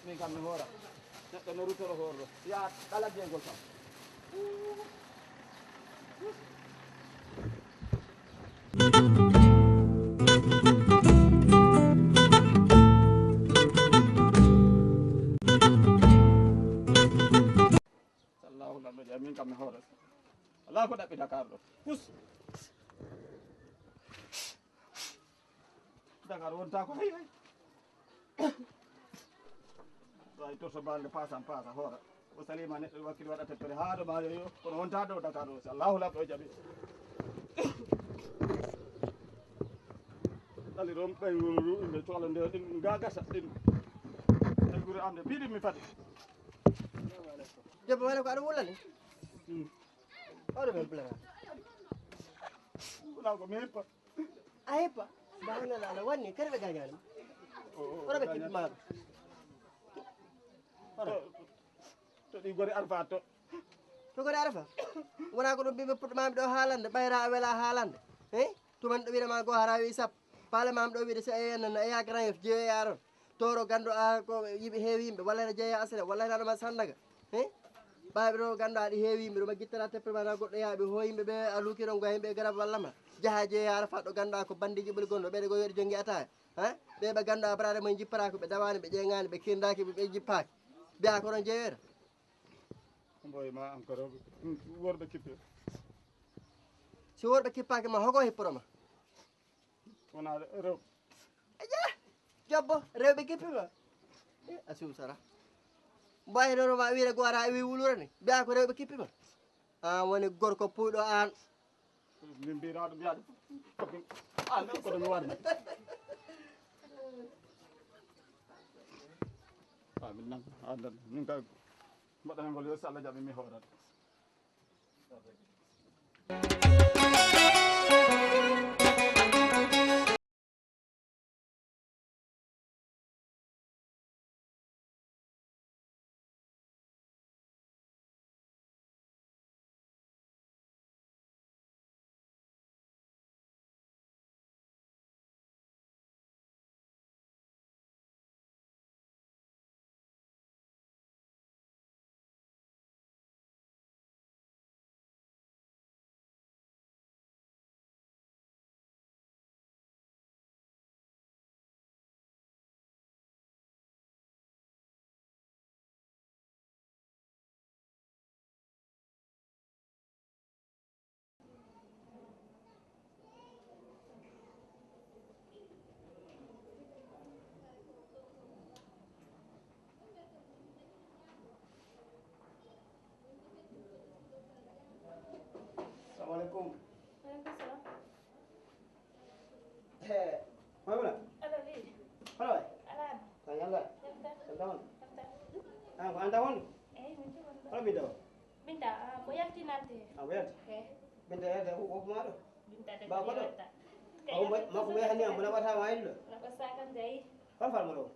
Min kam mi hoora. Neɗɗo no rutoro horro. Ya, kala jeygol kam. Allahu lamɗo jam, min kam mi hoora. Alaa ko ɗaɓɓi Dakar ɗo. Pus. Dakar wonta ko hay hay. Ɗo ay torto balde pasan pasa hoora. O salima neɗɗo wakkil waɗa teppere haa ɗo maayo yo. Kono wonta ɗo Dakar o. Si Allahu lamɗo jaɓi. Ɗali ɗon ɓay wuro ɓe cohla nde ɗin gagata ɗin. Ay gure am de biɗi mi fadi. Debbo wala ko aɗa wulani? Oɗo men pulata. Wala ko mi hippa. A hippa? Ba hana la la wani kare be ganya. Ora be kip ma. Ora. To ɗi gori arfa to. To gori arfa. Wona ko ɗum ɓiɓɓe puɗɗo maami ɗo haalande ɓayra a wela haalande. He? Tuman ɗo wiɗa ma go hara wi sap. Paale maam ɗo wiɗa si a yeyanna na eya grand yef jeeya ɗon. Toro ganndo a ko yiɓe heewi yimɓe walla ene jeeya asre walla ene aɗa ma sandaga. He? Ɓaaɓe ɗo ganndo aɗa heewi yimɓe ɗuma gittata teppe ma na goɗɗo yaaɓe ho yimɓe ɓe a lukiron go yimɓe garab walla ma. Jaha jeeya ara faɗɗo ganndo a ko bandiji ɓuri gonɗo ɓeɗe go yoɗi jongi ataya. Ha? Ɓe ɓe ganndo a barade mum jippata ko ɓe dawani ɓe ƴeŋani ɓe kindaki ɓe ɓe jippaki. Biya ko ɗon jeeyoyta. Mboy ma encore worɓe kippe. Si worɓe kippaki ma hoko hipporo ma. Wona rew. Aja. Jobbo rewɓe kippi ma. Eh, a suusara. Mbawi nono ma wiire go ara wi wulurani. Biya ko rewɓe kippi ma. An woni gorko puyɗo an. Min mbiraɗo mbiyaɗo. An koɗo mi warmi. A min nan andan min ka mbaɗa ngol yo si Allah jaɓi mi hoorat. Salamu aleykum. Aleykum salam. He, Maymuna. Alo, Leydi. Hono waay? Alaa. Tan yalla. Yalta. Yalta on. Yalta. An ko anta wonde? Eyi, min ko wonde. Hono Binta o? Binta, ah, mo yalti nalte. Ah, mo yalti? He. Binta yalta ko woppu ma ɗo? Binta de ba ko ɗo? Yalta. Ko mo, makko mo yahani am, mo naɓata ma illo? Naɓa sakan jayi. Hol farmata o?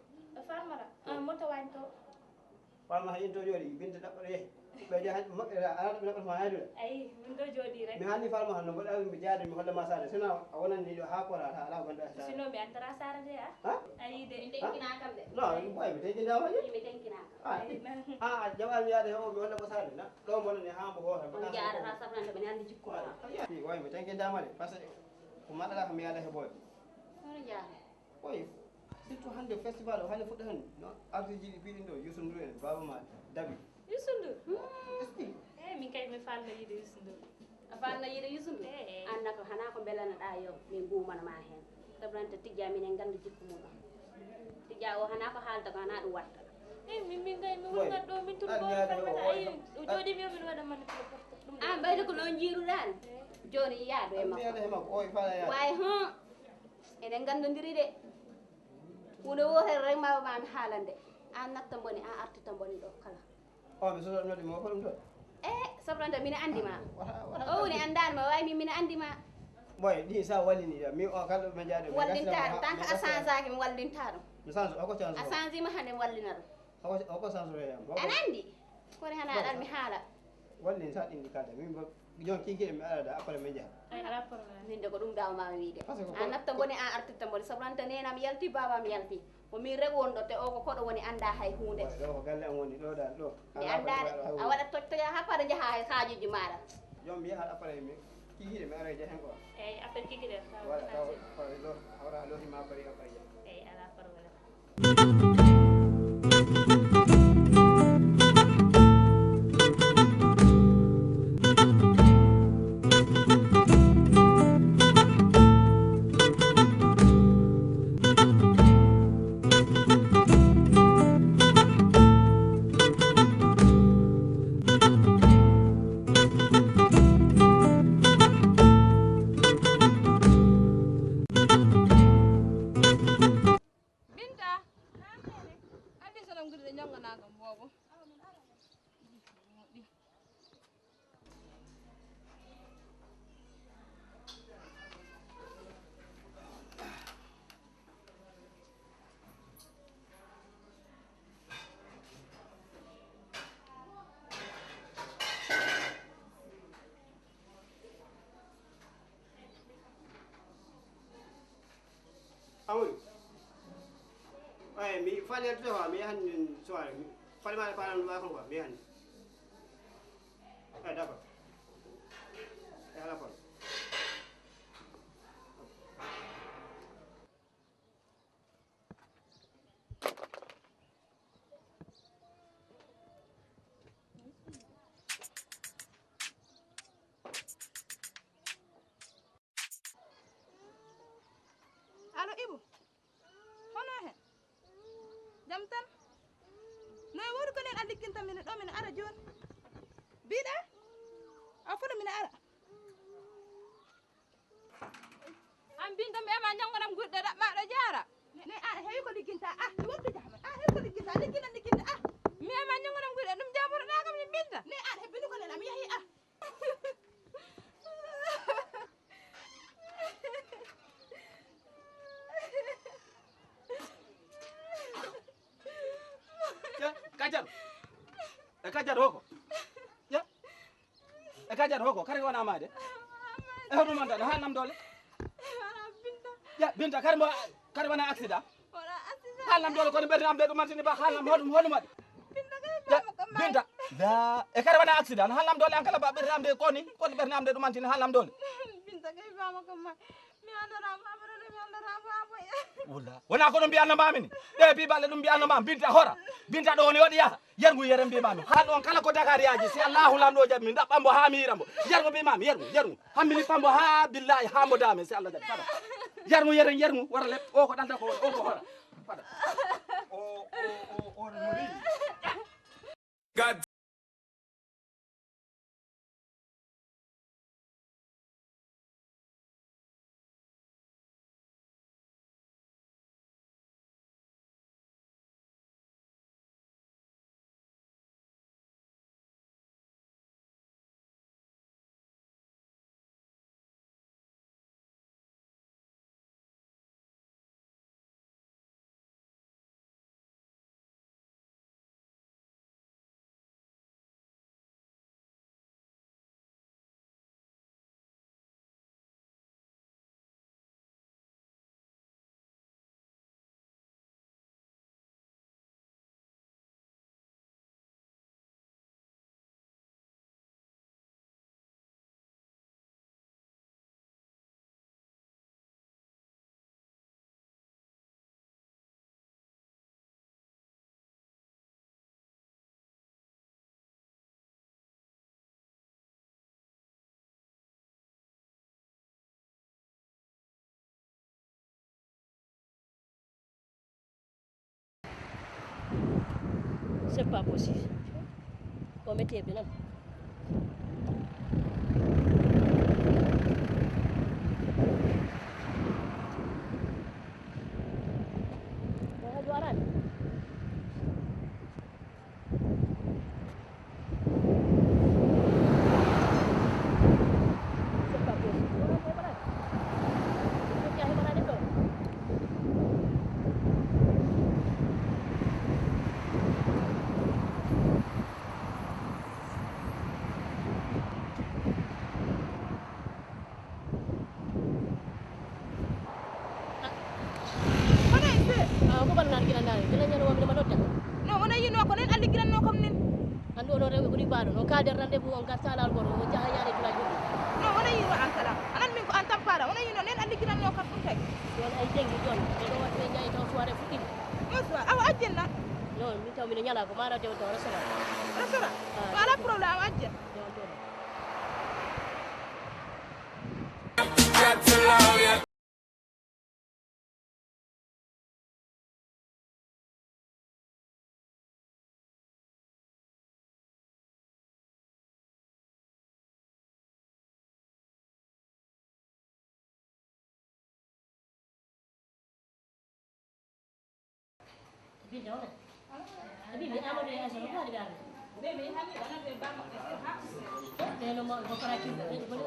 Farmata. Ah, moto wañ to. Wama ha into jooɗi binte ɗaɓɓata yehi ɓe jaha maɓɓe arata ɓe ɗaɓɓata ma haydude. Ayi, min ɗo jooɗi rek. Mi haalni falma hande mboɗo awi mi jaade mi hollema sara sino a wonani ɗo ha kora ta ala gonɗo sara. Sino mi antara sara de a. Ha? Ayi de. Min tenkina kam de. Non boy mi tenkindama je. Mi tenkina kam. Ah, ah, jaɓal mi yaade o mi hollema sara na ɗo mboɗo ni ha mbo hoore. On jaarata sabnande ɓe andi jikku ma. Ayi boy mi tenkindama de parce que ko maɗala ko mi yaada he boy. Hono jaara. Oye, surtout hannde festival o hannde fuɗɗa hannde no artiste ji ɗi piɗin ɗo Youssou Ndour en baba ma dabi. Youssou Ndour. Esti. Eyi min kay mi falno yiide Youssou Ndour. A falno yiide Youssou Ndour? Eyi. An nako hana ko belanoɗa yo min gumana ma hen. Sabranta tijja minen ganda jikku mum. Tijaa o hana ko haalta ko hana ɗum watta. Eyi, min, min kay, mi wonat ɗo, min tun ɗan ɓooyi yaade farmata. O, o, ayi, o jooɗi mi o min waɗa manipule porte. Ɗum ɗo. An ɓayde ko noon jiiruɗan. Eyi. Jooni yaadu e makko. An mi yaada e makko, o e faala yaade. Way, hum. Eɗen nganndondiri de. Huunde wootere rek ma, ma mi haalande. An natta mboni, an artita mboni ɗo kala. O, mi sosoɗo nodde mo, ko ɗum ɗo? E, sobranta, mina anndi ma. Wata, wata. O woni anndaani ma, waawi min, mina anndi ma. Boy, ɗi sa wallini ɗam. Mi o kala ɗo mi jaade, mi wallinta gasna mo ɗum. Ha, tan mi ko a gasna mo. Sanzaaki, mi wallinta ɗum. Mi sanz, o ko sanz. A sanzi ma hannde mi wallina ɗum. O ko, o ko sanz o yam. Aɗa anndi? Kono hana ɗan mi haala. Wallin sa ɗin ɗi kalda. Min bo, jon kiki mi ala da, après mi jaha. Ay, ala problème. Min de ko ɗum daw ma wiide. Parce que a ko, natta ko mboni, a artirta mboni. Sobranta nenam yalti, babam yalti. Ko min rek wonɗo, te o ko koɗo woni, annda hay huunde. Ɗo ko galle am woni, ɗo dal, ɗo. Mi anndaade, a waɗat toj toja haa fada njaha hay haajuji maaɗa. Joom mi yaha après mi, kikiɗe mi ara jahen ko. Eyi, après kikiɗe, taw. Voilà, taw, après lo, hawra lo hima bari après jahen. Eyi, ala problème. Binta, haa feere. Addi sonam gude ɗe njannganaa kam boobo. Amadou. Ay, mi fali yaltude quoi, mi yahan soirée. Mi fali ma, fali ma, mi yahan. Ay, d'accord. Ay, ala problème. Allo, Ibou. Hono hen? Jam tan? No e wori ko nen a ligginta min ɗo, min ara jooni? Mbiɗa? A foto min ara. An Binta, mi ema ñanngonam gurɗe ɗaɓɓaaɗo jaara. Ne, an heewi ko ligginta, ah, mi woppi jahma. Ah, heewi ko ligginta, ligginan, ligginta, ah. Mi ema ñanngonam gurɗe, ɗum jaaboroɗaa kam, min Binta. Ne, an hebbini ko nen, a mi yahi, ah. Ya, Kajar. E Kajar hoko. Ya. E Kajar hoko, kare wona maade. E hono man tan, ha nam doole. Ya, Binta, kare mo, kare wona accident. Haalam doole kono ɓernde am nde ɗum mantini ba haalam hoɗum hoɗum waɗi. Binta kay. Ya, baba ko Binta. La, e kare wona accident. Haalam doole an kala ba ɓernde am nde koni, kono ɓernde am nde ɗum mantini haalam doole. Binta kay baba ko ma. Mi andara baba rele mi andara baba ya. Wala. Wona ko ɗum mbiyanno mami ni. Ɗe bi balle ɗum mbiyanno ma Binta hora. Binta ɗo woni waɗi yaha. Yargu yere mbimami. Ha ɗon kala ko Dakar yaji. Si Allahu lamɗo jaɓi mi ɗaɓɓa mbo ha mi yira mbo. Yargu mbimami, yargu, yargu. Hammini pambo ha billahi ha mbo dame si Allah jaɓi. Fada. Yargu yere yargu wara lep. O ko ɗanta ko o ko hora. Fada. O o o o no ri. God C'est pas possible. Ko metti heɓde noon. Ko haju araani. C'est pas possible. Wona ko heɓataani. Ɗum ko heɓataani ɗo. Kono en fee. Ah, ko bannaan gila ndaari. Gila ñande wamde ma nodda. Non, wona yino ko nen alli gilanno kam nen. Andu ono rewɓe ko ɗi mbaɗo. No kader rendez-vous on garta laal goto. O jaha yaade tula joɗi. Non, wona yino an kala. Anan min ko an tampara. Wona yino nen alli gilanno kam ɗum kay. Ɗon ay jengi ɗon. Ɓe ɗo waɗi ɓe njayi taw soirée fuɗɗi. Bonsoir. Awa ajjenna. Non, min taw mino ñala ko mara dew taw restaurant. Restaurant? Ah, ko ala problème ajjen. Dew taw. Binde wona. Binde Amadou e Amadou ko waɗi ɓe arde. Ɓe no mawɓe ko korakil ɓe ko ɗo.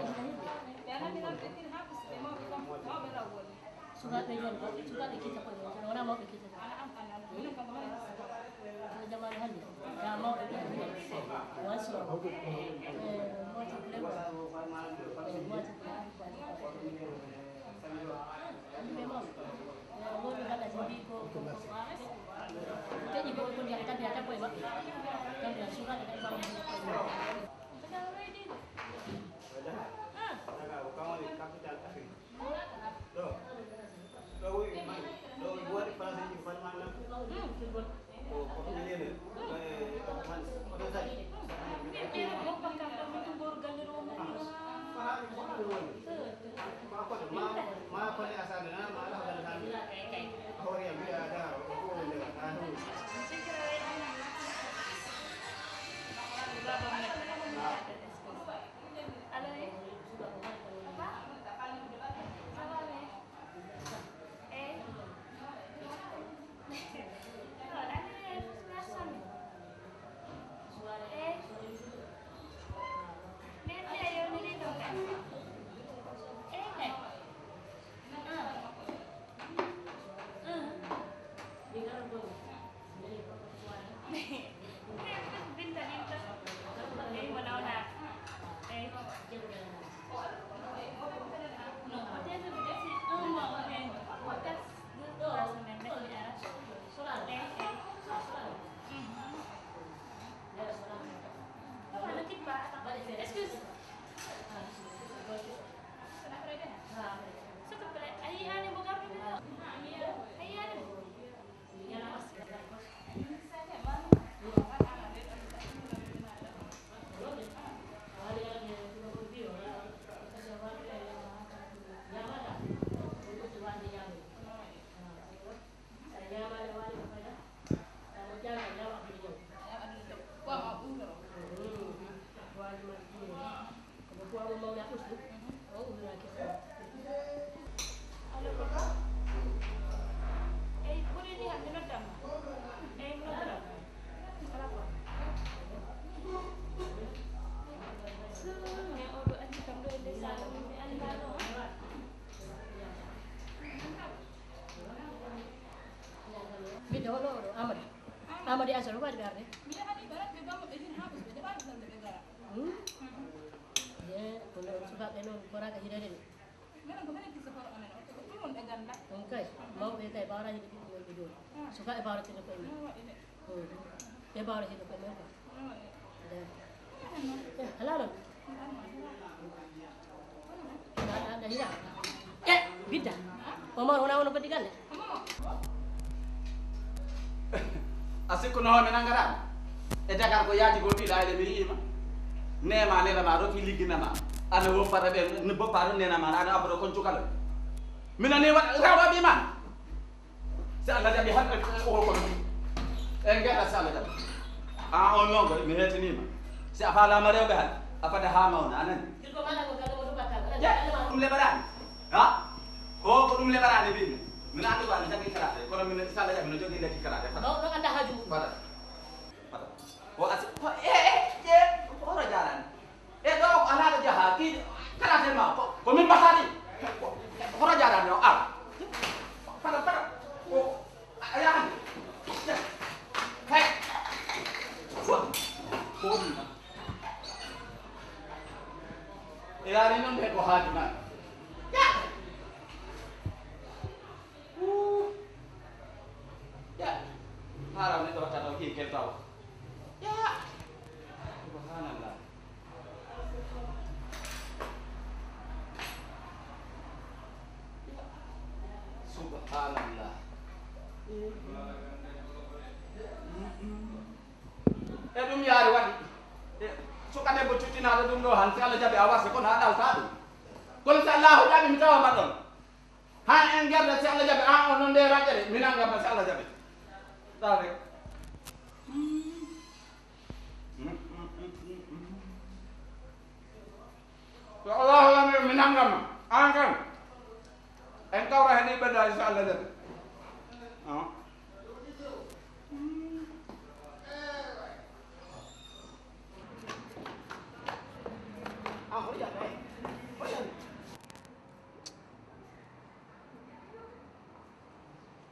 Sukaaɓe joni ko sukaaɓe kitta koye mum tan wona mawɓe kitta tan. Ko jamaanu hannde ya mawɓe kitta tan. Wanso. Moto bleu. Moto bleu. Yimɓe mawɓe. Woni mbaɗa so mbi ko ko. Teƴi ko ko ndiyam tabi ata koye maɓɓe. Tabi a sukaaɓe tan mbawa. Excuse. S'il te plaît, a yiyaani mo gardude ɗo? A yiyaani mo? Allo, papa? Eyi, ko reni hannde noddam ma? Eyi, mi noddataa. Alaa ko. Mais oɗo acci kam ɗo e nder salle mum, mi anndaano. Mbiɗo hono oɗo Amadou. Amadou e Amadou, ko waɗi ɓe arde? Mi yahanii ɓe, ɓe gam maɓɓe hin haa ɓe jaɓaani tan nde ɓe ngara. Hmm? Ye, kono sukaaɓe noon, koraaka hirere ni. Minen ko minen kisa hoore amen, on ko ɗum on ɓe ngannda. On kay, mawɓe kay, ɓawra hide ɓiɓɓe maɓɓe jooni. Ah. Sukaaɓe ɓawra tene koye mum. Ah, waɗi de. Hmm. Ɓe ɓawra hide koye mum quoi. Ah, waɗi. Nde. Eh, alaa noon. Alaa noon. E, Bidda. Omar, wona wono fodde galle? A sikkuno hoore nangaraama? E Dakar ko yaaji goo piɗa ele mi yi'ima. Neema nela ma roki ligginama. Ana wo fara ɓe ni bo paro nena ma ana abro kon cukalo. Mina ni wa rawa bi man. Si Allah jaɓi han o ko. En gada si Allah jaɓi. An on non koy, mi heetiniima. Si a faalaama rewɓe hannde, a fada haa mawna, a nani? Hirko mala ko kala ko ɗum bakkal. Ɗum leɓaraani. Ha? Ko, ko ɗum leɓaraani mbimi. Min anndi ko a jaggi karaate, kono min, so Allah jaɓi, no jogii lekki karaate. Fada. No, no annda haaju mum. Fada. Fada. Ko asi-, ko, e, e, e, ko hoto jaaraani. E ɗo, ko alaa ɗo jaha, ki karaate ma, ko, ko min mbahaani. Ko, ko hoto jaaraani o, ar. Fada, fada. Ko, A, a yaani. Hey. Fo. Ko woni ma? E yaani noon de ko haaju ma. Ya. Uu. Ya. Haara neɗɗo watta ɗo ki keltaw. Ya. Subhanallah. Subhanallah. E ɗum yaari waɗi. E suka debbo cuttinaaɗo ɗum ɗo han, si Allah jaɓi a wasa, kono a ɗalta ɗum. Kono si Allahu jaɓi, mi tawa ma ɗon. Ha en gerda, si Allah jaɓi, an o non nde raƴƴere, mi nanga ma si Allah jaɓi. Taw rek. To Allahu lamɗo mi nangama, an kan. En kawra hen ɗiɗi ɓedda, inchallah jaɓi. Ah.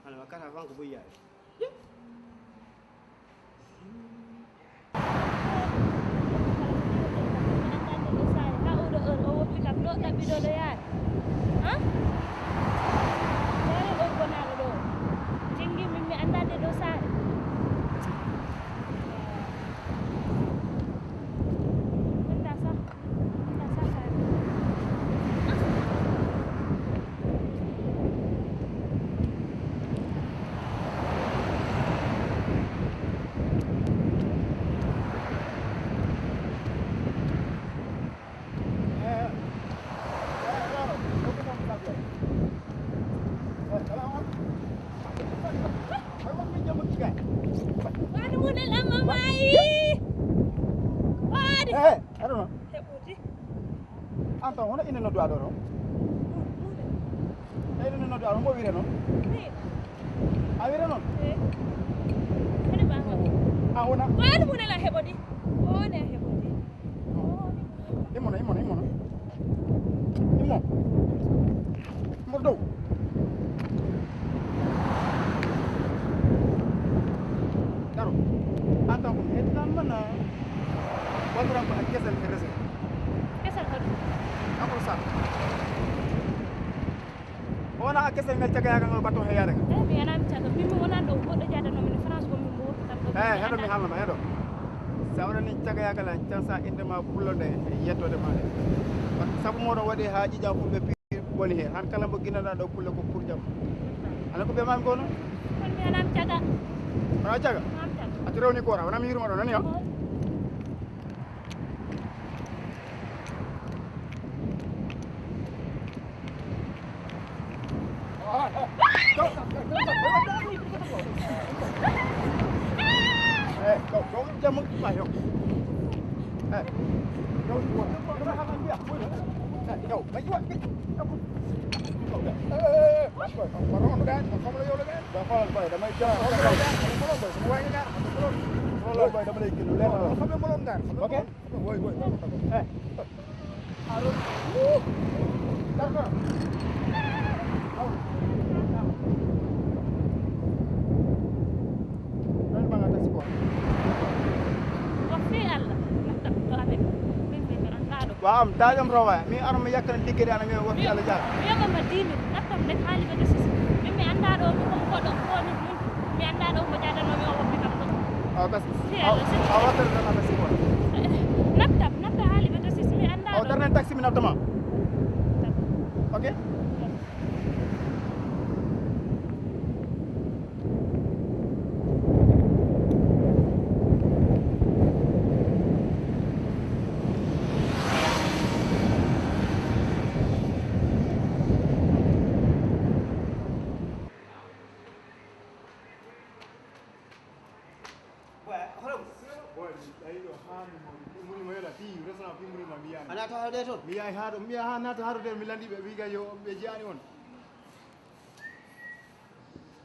Ana wakkata fan ko buy yaade. Wani model amma mayi. Wani. Eh, I don't know. Heɓude. An tan, hono ine noddu aɗo ɗo? Ine noddu aɗo, mo wire noon? A wire noon? Eh. Hene ba. A wona? Wani model a heɓodi. Woni a heɓodi. Immono, immono, immono. Immo. Mboɗo dow. Daro. An tan ko mi heɗitan mana. Wonnoran ko a kesel e resel. Kesel ko ɗum? Akol sa. O wona a kesel ngal cagayaagal ngal batto he yaade ngal. Eh, mi anaami caga. Min mi wonani ɗo goɗɗo jaadanoo min France ko min mbo tan ɗo. Eh, heɗo mi haalna ma, heɗo. Sa waɗani cagayaagal an, can sa innde ma pullo nde e yettoode ma nde. Sabu moɗon waɗi haa ƴiƴam fulɓe pi-, woni heen. Han kala mbo ginnanɗaa ɗo pulle ko pour jam. Ala ko ɓe maami ko noon? Kono mi anaami caga. Wona caga? Mi anaami caga. A to rewni koora, wona mi yurma ɗo, nani ya? Oh. Okay. Ko fii Allah, nattam to amen. Min min mi anndaa ɗo. Waaw, am daajam rowa. Mi ar mi yakkan liggede ana mi woffi Allah jaar. Yoga ma dimi, nattam nek haali ɓe sisi. Min mi anndaa ɗo, mi ko ko ɗo, ko ni min. Mi anndaa ɗo ko jaadanoo mi o woffi kam ɗo. Aw kas. Fii Allah, sisi. Aw watter tan ana siko. Nattam, natta haali ɓe sisi, mi anndaa. Aw ɗo. Darnen taxi mi nattama. Ok. Mi yahi haa ɗo, mi yahi haa naata haa ɗo, mi landi ɓe, wi ga yo ɓe jiyaani on.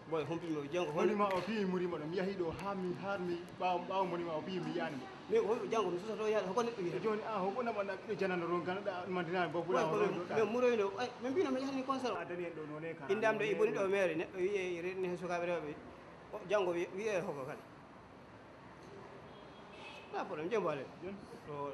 Boy, humpimi o janngo Woni ma o fii muri mo ɗo, mi yahi ɗo haa mi, haa mi ɓaawo, ɓaawo moni ma o fii mi yaani mo. Min ko janngo mi sosoto yaade hoko neɗɗo E wiyata. Jooni a hoko naɓa naɓɓiɗo janano ron gana ɗa mantina bokkuɗa Boy, o ron ɗo min muroyno, ay, min mbino mi yahani concert. A dani en ɗo noone ka. Indam ɗo e ɓuri ɗo maire neɗɗo wiye renni heen sukaaɓe rewɓe. O janngo wiye hoko kadi. Nda problème jom bale. To